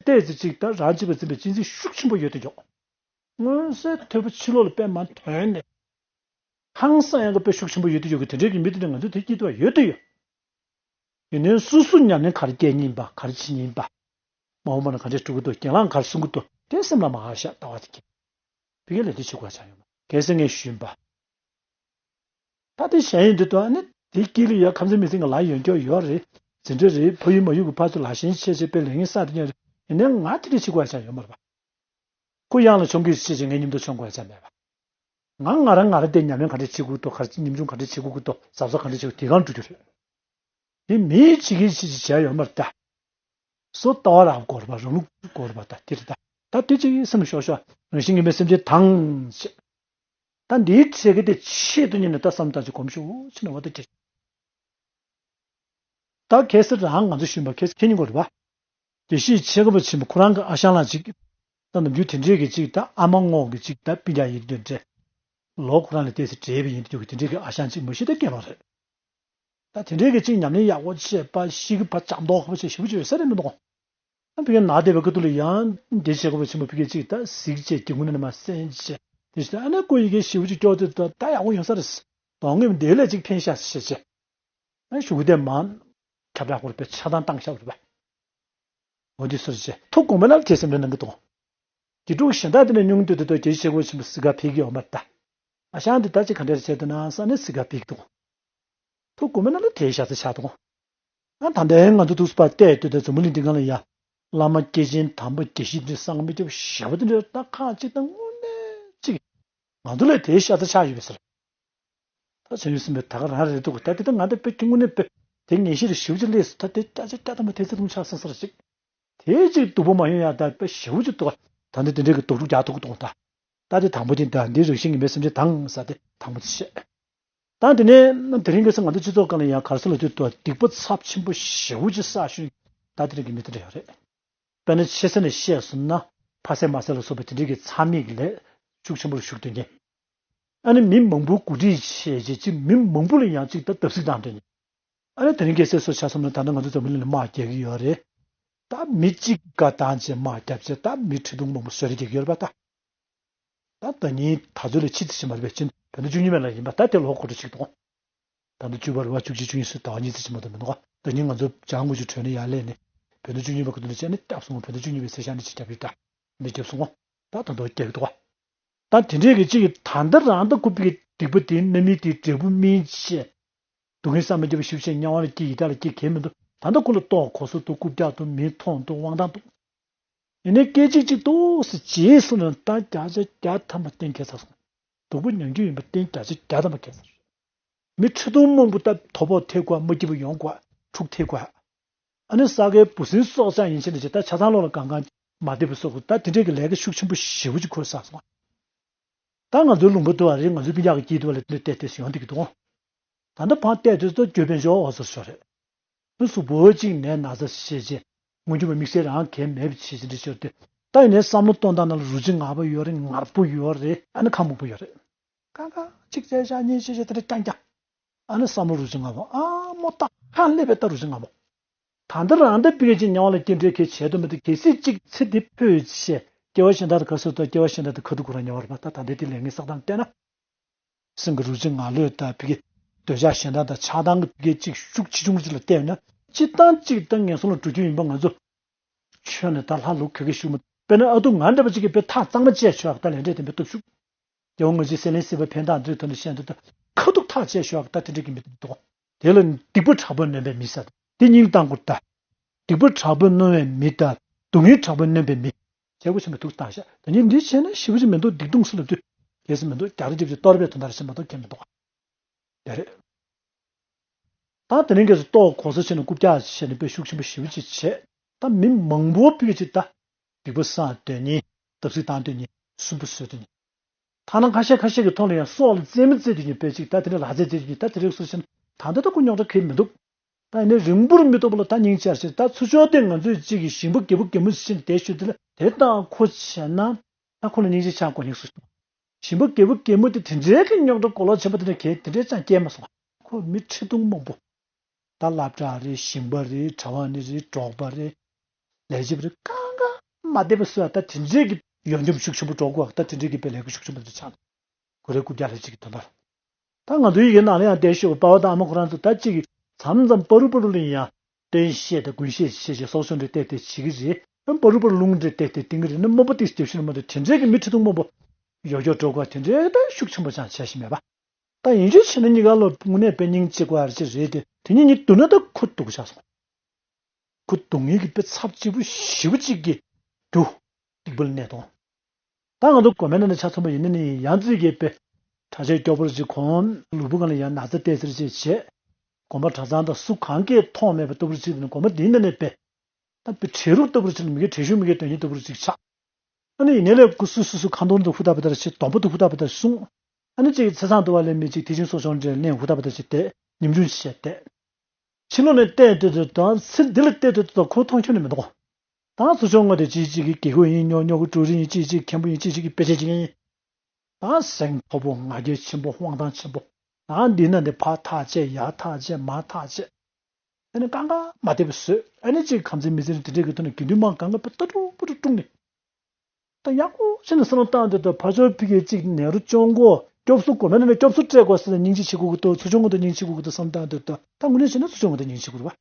ཏོག་ཙམ་ཅིག་ད་རང་གཅེས་པར་འཛིན་པའི་གཅེས་འཛིན་ཤུགས་ཆེན་པོ་ཡོད་དུ་འཇོག་མངོན་གསལ་དོད་པོ་ཕྱི་ལོགས་ལ་དཔེ་མ་ཐོན་ནས། ཧང་སང་ཡང་གི་དཔེ་ཤུགས་ཆེན་པོ་ཡོད་དུ་ཡོད་གི་དེ་འདྲའི་གི་མི་དེ་འདྲ་ང་ཚོ་དེ་སྐྱིད་དུ་བ་ཡོད་དུ་ཡོད། ཡིན་ནའི་སོ་སོ་ཉམས་ལེན་ག་རེ་སྐྱེལ་སྙིང་པ་ག་རེ་བྱེད་སྙིང་པ། མ་འོངས་པ་ན་ག་འདྲས་འགྲོ་གི་འདུག་གྱེན་ལངས་ག་རེ་གསུང་གི་འདུག་དེ་སེམས་ལ་མ་ཧ་ཤ་ལྟ་བ་དེ་གི། བི་གེ་ལས་དེ་བྱེད་དགོས་ཆ་ཡོད་མ་གལ་སྲིད་ངས་ཞུས་པ། ད་དེ་གཞན་ཡིན་དུས་ད་ནི་དེ་དཀྱིལ་ལ་ཡ་ཁམས་ཚན་མི་ཚན་གྱི་ལ་ཡོན་སྐྱོ་ཡོད་རེད། འཛིན་གྲྭ་རེད། ཕ་ཡུལ་མ་ཡུལ་གྱི་ཕར་ཚུར་ལ་ཞེན་ཆེ་ཆེ་དཔེ་ལས་ངན་བསགས་དེ་ཉན་རེད། ཡིན་ནའི་ང་དེ་འདྲ་བྱེད་དགོས་ཆ་ཡོད་མ་རེད་པ། ཁོ་ཡང་ལ་མཆོང་གི་ཤེས་ཅིག་ངའི་མཉམ་དུ་མཆོང་དགོས་ཆ་མེད་པ། ང་ང་རང་ང་རང་དེ་ཉམས་ལེན་ག་འདྲ་བྱེད་དགོས་འདུག་ག་རེ་ཉམ་ཆུང་ག་འདྲ་བྱེད་དགོས་ཀྱི་འདུག་གཟབ་གཟབ་ག་འདྲ་བྱེད་དགོས་དེ་གང་འགྲོ་རྒྱུ་རེད། དེ་མིའི་བྱེད་ཀྱི་ཤེས་ཅིག་བྱས་ཡོད་མ་རེད་ད། སོ་ལྟ་བ་རག་དགོས་རེད་པ། རང་ལུགས་དགོས་རེད་པ། ད་དེ་རེད་ད། ད་དེ་ཅིག་སེམས་ཤོར་ཤོར་རང་བཞིན་གྱི་མེད་སེམས་ཅན་དང་ཞེས། ད་འདིའི་ཚེ་གི་དེ་ཆེད་དུ་ཉིད་ནས་ད་བསམ་བཏང་ཅིག་གོམས་ཤོག་ཅི་ན་བ་ད་དེ། ད་གལ་སྲིད་རང་ང་ཚོ་ཞུས་པ་གལ་སྲིད་ཁྱེད་ཉིད་དགོས་རེད་པ། དགེ་བཤེས་ཆེ་ཁ་པ་ཆེན་པོ་ཁོ་རང་གི་ཨ་ཞང་ལགས་ཅིག་ད་ནམ་རྒྱུན་དེ་འདྲས་ཀྱི་ཅིག་ད་ཨ་མ་རྔོག་གི་ཅིག་ད་སྤུན་ཀྱག་ཡིན་དུས་འདྲ། ལོ་ཁོ་རང་ལས་ཏོག་ཙམ་བགྲེས་པ་ཡིན་དུས་ཀྱི་དེ་འདྲས་ཀྱི་ཨ་ཞང་ཅིག་མ་གཞི་ད་སྐྱེས་ལོ་རེད། ད་དེ་འདྲའི་གི་ཅིག་ཉམས་ལེན་ཡག་པོ་བྱས་པ་ཤི་གི་བ་ལྕགས་མདོག་ཁ་པོ་བྱས་ཞེ་པོ་ཅིག་ཡོད་ས་རེད་མི་འདུག་ཨ་ཕ་གི་ན་བསྡད་པའི་ཁ་ཐུག་ལ་ཡང་འདི་བྱེད་དགོས་པ་ཆེན་པོ་ཕ་གི་ཅིག་ད་གཟིགས་བྱས་དེ་ངུ་ནས་མ་གསན་བྱས་དེ་ཞིག་ད་ཨ་ནི་ཀོ་ཡི་གེ་ཞེ་པོ་ཅིག་སྐྱོར་དུས་ད་ད་ཡག་པོ་ཡོང་ས་རེད། དོན་དངོས་འདི་ལས་ཅིག་ཕན་ཤག་ཞེས་བྱས། ཨ་ཞུ་གི་དེ་མ་ཁྱབ་བསྒྲགས་སྐོར་པའི་ཆ་ཚང་བཏང་ཤག་རེད་པ། འོ་འདི་སོར་བྱས་ཐུགས་དགོངས་མེད་ལ་དེ་སེམས་ལ་གནང་གི་འདུག་དགེ་ཕྲུག་གཞན་དག་དེ་ནས་སྙུང་འདོད་དེ་དོ་དགེ་བཤེས་སྒོ་ཆེན་པོ་སི་ག་ཕེབས་ཀྱི་ཡོད་མ་རེད་ད། ཨ་ཞང་འདི་ད་ཅི་ག་འདྲ་བྱས་འདུག་ན་ས་ནས་སི་ག་ཕེབས་ཀྱི་འདུག་ཐུགས་དགོངས་མེད་ན་ལ་དེའི་ཞག་ཚ་ཆགས་འདུག་ཨ་ད་ལྟའི་ང་ཚོ་འདུག་པ་བལྟས་དུས་ད་འཛམ་བུ་གླིང་འདི་སྒང་ལ་ཡ། བླ་མ་སྐྱེས་ཆེན་དམ་པ་དགེ་བཤེས་འདི་སངས་མི་རྒྱབ་ཞེ་པོ་དེ་འདྲ་ད་ཁག་ཅིག་ད་དངོས་གནས་ཅིག་ང་ཚོ་ལ་དེའི་ཞག་ཚ་ཆགས་ཡོད་པའི་ཟེར། ད་བྱང་ཆུབ་སེམས་དཔའི་ད་ག་རང་རེད་འདུག་ད་དེ་ད་ང་ད་དཔེ་ཁྱུང་ངུ་ནས་དཔེ་དེ་ངེས་ཤེས་རེ་ཞེ་པོ་ཅིག་སླེབས་སོང་ད་དེ་སྐྱ་ཆ་སྐྱ་དམ་པ་དེ་ཚེ་དུང་ཆགས་སོང་ཟེར་ཅིག་དེའི་ཅིག་སྡུག་པོ་མ་ཡོང་ཡ་ད་དཔེ་ཞེ་པོ་ཅིག་འདུག་ད་འདི་དེ་འདྲའི་གི་སྡུག་རུ་རྒྱག་ཐུབ་ཀྱི་འདུག་ད་ད་དེ་དང་པོ་དེ་ད་འདི་རང་བཞིན་གྱིས་མེད་སེམས་ཅན་དང་ཟེར་དེ་དང་པོ་དེ་བཤད། ད་དེ་ནས་དེ་རིང་ཁ་སང་ང་ཚོ་སྤྱི་ཚོགས་སྒང་ལ་ཡང་ག་རེ་ཟེར་ལབ་དུས་ད་སྡིག་པ་ཚབས་ཆེན་པོ་ཞེ་པོ་ཅིག་བསགས་ཤིང་ད་དེ་རིང་གི་མི་དེ་འདྲ་ཡོད་རེད། དཔེར་ན་ཆེ་ས་ནས་བཤད་སོང་ན་ཕ་སེ་མ་སེ་ལ་སོགས་པའི་དེ་འདྲའི་གི་མཚམས་མེད་ཀྱི་ལས་ཤུགས་ཆེན་པོ་རུ་ཞུགས་སྡོད་མཁན། ཨ་ནི་མི་མང་པོ་གོ་སྒྲིག་བྱས་རྗེས་ཅིག་མི་མང་པོ་ལ་ཡང་ཅིག་ད་བརྡབ་གསིག་བཏང་སྡོད་མཁན། ཨ་ནི་དེ་རིང་གི་གསལ་སོ་ཆ་བསམ་ན་ད་ནི་ང་ཚོ་འཛམ་བུ་གླིང་ལ་དམག་རྒྱག་གི་ཡོད་རེད། ད་མི་གཅིག་དགའ་བཏང་བྱས་དམག་རྒྱབ་བྱས་ད་མི་ཁྲི་སྟོང་མང་པོ་གསོད་རེས་རྒྱག་གི་ཡོད་རེད་པ་ད། ད་ཟླ་ཉིན་ད་ཚོད་ལ་ཕྱི་ཙི་ཞིག་མ་རེད་པས་ཕྱིན་བོད་ཟླ་བཅུ་གཉིས་པ་ལ་ཡིན་པ་ད་དེ་ལོ་འཁོར་འགྲོ་ཅིག་འདུག་ད་ལྟ་བཅུ་པ་རེད་པ་བཅུ་གཅིག་བཅུ་གཉིས་སུ་ཟླ་བ་གཉིས་ཙི་ཞིག་མ་གཏོགས་མི་འདུག་ཟླ་ཉིན་ང་ཚོ་ལྗང་གུ་ཅིག་གྲོལ་ནས་ཡར་སླེབས་ནས་བོད་ཟླ་བཅུ་གཉིས་པ་གི་དུས་ལ་བྱས་ནས་སྐྱབས་སོང་བོད་ཟླ་བཅུ་གཉིས་པའི་ཚེས་ཤར་ནས་ཅིག་རྒྱབ་ཡོད་ད་མི་རྒྱབ་སོང་ད་ད་ལྟ་རྒྱག་གི་འདུག་ག་ད་དེ་འདྲའི་གི་ཅིག་གི་ད་ལྟ་རང་ད་ཁུ་པི་གི་སྡིག་པ་དེ་རྣམ་སྨིན་དེ་འབྲས་བུ་སྨིན་བྱས། སྡུག་བསྔལ་བསམ་མི་ཁྱབ་པ་ཞིབ་བཤད་དམྱལ་བ་ལ་སྐྱེ་ཡི་དྭགས་ལ་སྐྱེ་གལ་མི་འདུག་ད་ལྟ་ཁོ་ལ་ལྟོགས་གོ་ས་འདུག་རྐུབ་བཀྱག་འདུག་མི་མཐོང་འདུག་དབང་ཐང་འདུག་ཡིན་ནའི་སྐད་ཅིག་གཅིག་ཏོག་ཙམ་བརྗེད་སོང་ན་ད་བརྒྱ་ཆ་བརྒྱ་ཐམ་པ་གཏན་འཁེལ་ཚར་སོང་། སྡུག་པོ་མྱོང་རྒྱུ་ཡིན་པ་གཏན་བརྒྱ་ཆ་བརྒྱ་ཐམ་པ་འཁེལ་ཚར། མི་ཁྲི་སྟོང་མང་པོ་ད་དོ་ཕོག་ཐེབས་དགོས་མ་སྐྱིད་པ་ཡོང་དགོས་འཁྲུག་ཐེབས་དགོས། ཨ་ནི་ས་གའི་འབུ་སྲིན་སྲོག་ཆགས་ཡིན་ཕྱིན་ད་ཅི་ད་ཆ་ཚང་ལོག་ལ་གང་གང་མ་བདེ་བ་སོགས་ད་དེ་འདྲས་ཀྱི་ལས་ཀ་ཤུགས་ཆེན་པོ་ཞེ་པོ་ཅིག་འཁུར་ཚར་སོང་། ད་ང་ཚོའི་ལུང་པ་དུ་བ་རེད་ང་ཚོའི་སྤུན་ཀྱག་གི་སྐྱིད་དུ་བ་ལ་དེ་འདྲ་བལྟས་བལྟས་སུ་ཡོང་བསྡད་ཀྱི་འདུག་ད་ལྟ་ཕར་བལྟས་དུས་ད་འགྱོད་པའི་འཇོག་འོ་ཟེར་ཤོག་རེད། ཨ་གཟུགས་པོ་གཅིག་ནས་ན་ཚ་ཤེས་བྱས། མངོན་གྱུར་པ་དམིགས་བསལ་རང་གལ་མེད་པ་བྱེད་ཅིག་འདྲི་ཤོར་ཏེ། ད་ཡིན་ནའི་བསམ་བློ་གཏོང་སྟངས་ནང་ལ་རུ་གཅིག་ངར་པོ་ཡོད་རེད་ངར་པོ་ཡོད་རེད་ཨ་ནི་ཁ་མང་པོ་ཡོད་རེད། ཀ་ཀ་གཅིག་བྱས་བཞག་གཉིས་བྱས་བྱས་དེ་འདྲ་རྐྱང་རྐྱང་། ཨ་ནི་བསམ་བློ་རུ་གཅིག་ངར་པོ་ཨ་མོ་ད་ཧ་ལས་པའི་ད་རུ་གཅིག་ངར་པོ། ད་ལྟ་རང་ལྟ་བུ་གཅིག་དམྱལ་བ་ལ་སྐྱེ་འདྲའི་གལ་བྱས་དུ་མི་འདུག་གལ་སྲིད་གཅིག་ཚེ་འདི་འཕོས་བྱས་སྐྱེ་བ་གཞན་དག་ཏུ་ག་སོ་ད་སྐྱེ་བ་གཞན་དག་ཏུ་ཁ་ཐུག་ཁོ་རང་དམྱལ་བར་མ་ད་ད་ལྟའི་དེ་ལས་ངན་བསགས་སྟངས་བལྟས་ན། སེམས་ཀྱི་རུ་ཅིག་ང་ལོས་ད་བི་གེ་འདོད་ཆགས་ཞེ་སྡང་དང་ཆགས་སྡང་གི་བི་གེ་གཅིག་ཤུགས་ཆེ་ཆུང་གཅིག་ལ་བལྟས་ན་སྤྱིར་བཏང་གཅིག་ད་ངན་སོང་ལ་འགྲོ་རྒྱུ་ཡིན་པ་ང་ཚོ་ཆོས་ནས་ད་ལྷ་ལུགས་ག་གེ་ཞུགས་མ་དཔེར་ན་ཨ་ཐུར་ང་འདྲ་པོ་གཅིག་གིས་དཔེ་ཐག་གཙང་མ་བཅད་ཆོག་ད་ལས་འབྲས་བདེན་པའི་སྟོབས་ཤུགས། རྒྱལ་བ་དངོས་གཞི་སྲེད་ལེན་སྲིད་པ་ཕན་བཏགས་འདིའི་ཐོག་ནས་བཤད་འདུག་ད་ཁ་ཐུག་ཐག་བཅད་ཤོག་ད་དེ་འདྲ་གི་མི་འདུག་དེ་ལ་སྡིག་པ་དྲག་པོས་ནོན་པའི་མི་ཟེར་དེ་སྙིང་གཏམ་ཁུར་ད། སྡིག་པ་དྲག་པོས་ནོན་པའི་མི་དང་སྡུག་བསྔལ་དྲག་པོས་ནོན་པའི་མི། བྱས་པོ་ཆེན་པོས་ཐུགས་བཏང་ཤག་ད་ནི་འདི་བྱས་ན་ཞེ་པོ་ཅིག་མི་འདུག་སྡིག་ལྟུང་སུ་ལ་འདུས། གལ་སྲིད་མི་འདུག་རྒྱ་རི་རྒྱབ་ཀྱི་གཏོར་པའི་དོན་དག་ཞིག་མ་གཏོགས་ཁྱད་མི་འདུག་དེ་རེད། ད་དེ་རིང་གལ་སྲིད་ལྟོ་གོ་ས་བྱས་ནས་རྐུབ་བཀྱག་བྱས་ནས་དཔེ་ཤུགས་ཆེན་པོ་ཞེ་པོ་ཅིག་བྱས། ད་མི་མང་པོ་ཕུད་ཅིག་ད་སྡིག་པ་བསགས་དོན་ནི་བརྡབ་གསིག་བཏང་དོན་ནི་སུན་པོ་བཟོས་དོན་ནི། ཐ་ན་ཁ་ཤས་ཁ་ཤས་ཀྱི་ཐོག་ལ་ཡང་སྲོག་ལ་རྩེད་མོ་རྩེ་དུས་ཀྱི་དཔེ་གཅིག་ད་དེ་འདྲ་ལག་རྩེད་རྩེ་དུས་ཀྱི་ད་དེ་རིགས་སུ་ཕྱིན་ད་ལྟ་ད་ཁོ་རྙོག་དྲ་གང་ཡང་མི་འདུག་ད་ཡིན་ནའི་རིང་པོར་མི་ཐོགས་པ་ལ་ད་སྙིང་རྗེ་ཆེ་ད་ཚུར་ཕྱོགས་དེ་ང་ཚོའི་གཅིག་གི་ཞིང་པ་རྒད་པོ་རྒད་མོ་ཕྱིན་དེ་ཤོད་དེ་ལ་དེ་ལྟ་ཁོ་བྱས་ན་ད་ཁོ་ལ་སྙིང་རྗེ་ཆགས་དགོས་སྙིང་སུ་ཞིང་པ་རྒད་པོ་རྒད་མོ་དེ་དེ་འདྲའི་གི་རྙོག་དྲ་གོ་ལོག་ཆེན་པོ་དེ་འདྲ་གས་དེ་འདྲའི་ཅང་སྐྱེས་མ་སོང་ཁོ་མི་ཁྲི་སྟོང་མང་པོ། ད་སློབ་གྲྭ་རེད་ཞིང་པ་རེད་གྲྭ་བ་ནི་རེད་འབྲོག་པ་རེད། ལས་བྱེད་པ་རེད་གང་ག་མ་བསྡད་པ་སུ་ཡང་ད་དེ་འདྲས་ཀྱི་ཡོན་འབྱམས་ཤུགས་ཆེན་པོ་འགྲོ་དགོས་ད་དེ་འདྲས་ཀྱི་དཔེ་ལས་ཀ་ཤུགས་ཆེན་པོ་དེ་ཆགས་འདུག་གོ་རེ་རྐུབ་བཀྱག་ལས་གཅིག་གི་དོན་དག་ད་ང་ཚོའི་ཡི་གེ་ནང་ལ་ཡང་བསྡད་ཤོག་པ་པ་དང་ཨ་མ་ཁོ་རང་ཚོ་ད་གཅིག་གི་མཚམས་མཚམས་པ་རུ་པ་རུ་ལ་ཡིན་ཡང་སྟོན་བཤད་དང་དགུན་བཤད་བཤད་བྱས་སོགས་སོགས་འདྲས་བལྟས་བལྟས་བྱེད་ཀྱི་རེད་ཨ་པ་རུ་པ་རུ་རླུང་འདྲས་བལྟས་བལྟས་བསྟན་གྱི་རེད་ན་རྨོ་པ་ཏིས་རྒྱབ་ཤིན་མ་དེ་དེ་འདྲས་ཀྱི་མི་ཁྲི་སྟོང་མང་པོ་ཡོ་ཡོ་འགྲོ་དགོས་དེ་འདྲས་ད་ཤུགས་ཆེན་པོ་ཅང་བྱས་ཤིག་མེད་པ། ད་ཡིན་གཅིག་བྱས་ན་གཉིས་ཀ་ལོ་དངོས་གནས་དཔེ་སྙིང་རྗེ་དགོས་ཡ་ཅིག་རེད་དེ་དེ་གཉིས་གཉིས་བསྡུར་ན་ད་ཁོ་སྡུག་ཆགས་སོང་། ཁོ་སྡུག་བསྔལ་གྱི་དཔེ་ཚབས་ཆེ་པོ་ཞེ་པོ་ཅིག་གི་རྒྱུ་སྡིག་པ་ལ་གནས་དང་། ད་ང་ཚོ་དགོན་པའི་ནང་ནས་ཆ་མཚོན་པ་ཡིན་ན་ནི་ཡང་རྩིས་ཀྱི་དཔེ་གྲྭ་ཆས་སྐྱོ་པོར་ཅིག་གོན་ལུས་པོ་སྒང་ལ་ཡང་ན་ཚ་བལྟས་ཟེར་ཅིག་བྱས། དགོན་པ་གྲྭ་ཚང་དང་སུ་གང་གིས་མཐོང་མེད་པ་ལྟ་བུར་ཅིག་དེ་ནི་དགོན་པ་འདིའི་ནང་ནས་དཔེ། ད་དཔེ་བྲལ་རུབ་ལྟ་བུར་ཅིག་ལ་མི་དགེ་བྲལ་གཞུང་མི་དགེ་དོན་གཉེར་ལྟ་བུར་ཅིག་ཆགས། ཨ་ནི་ཡིན་ནའི་ལས་ཁོ་སུ་སུ་སུ་ཁ་འདོན་དུ་ཧུ་ད་པ་ལྟར་བྱེད་སྡོམ་པ་དུ་ཧུ་ད་པ་ལྟར་སྲུང་། ཨ་ནི་གཅིག་ཚེས་བཟང་དུ་བ་ལས་མི་གཅིག་དེ་བཞིན་གསོ་སྦྱོང་འདྲེན་ལེན་ཧུ་ད་པ་ལྟར་བྱེད་དེ་ཉམ་ཆུང་བྱས་ཏེ། ཕྱི་ལོགས་ནས་བལྟས་ཏེ་དུ་དང་ཚེ་འདི་ལ་བལྟས་ཏེ་དུ་དང་ཁོ་མཐོང་ཆུང་ནས་མི་འདུག་ད་ཚུར་ཕྱོགས་ངོས་དེ་གཅིག་གཅིག་གི་དགེ་བསྐོས་ཡིན་སྨྱོ་སྨྱོ་གི་གྲུ་རིན་ཡིན་གཅིག་གཅིག་མཁན་པོ་ཡིན་གཅིག་གཅིག་གི་དཔེ་ཆ་གཅིག་ཡིན། ད་སེང་ཕོ་བོ་ང་རྒྱལ་ཆེན་པོ་དབང་ཐང་ཆེན་པོ། ད་འདི་ན་འདི་ཕར་ཐག་བཅད་ཡར་ཐག་བཅད་མར་ཐག་བཅད། ཨ་ནི་གང་ག་མ་བདེ་བ་བཟོས་ཨ་ནི་གཅིག་གམ་ཚིག་མི་ཚིག་དེ་འདྲས་ཀྱི་ཐོག་ནས་དགེ་འདུན་མང་གང་ག་པ་ལྟ་གྲུག་པུ་གྲུག་དཀྲུགས་ནས། ད་ཡག་པོ་བྱས་ནས་བསམ་བློ་བཏང་དུས་ད་ཕར་ཕྱོགས་ཕ་གི་གཅིག་ནེ་རུ་སྐྱོང་གོ་སྐྱོབ་གསོ་དགོས་མེད་ནས་སྐྱོབ་གསོ་སྤྲད་དགོས་ཟེར་ནས་སྙིང་རྗེ་བྱེད་དགོས་ཀྱི་འདུག་ཚུར་ཕྱོགས་ངོས་དེ་སྙིང་རྗེ་བྱེད་དགོས་ཀྱི་འདུག་བསམ་བཏང་དུས་ད་ད་དངོས་གནས་བྱས་ན་ཚུར་ཕྱོགས་ངོས་དེ་སྙིང་རྗེ་དགོས་རེད་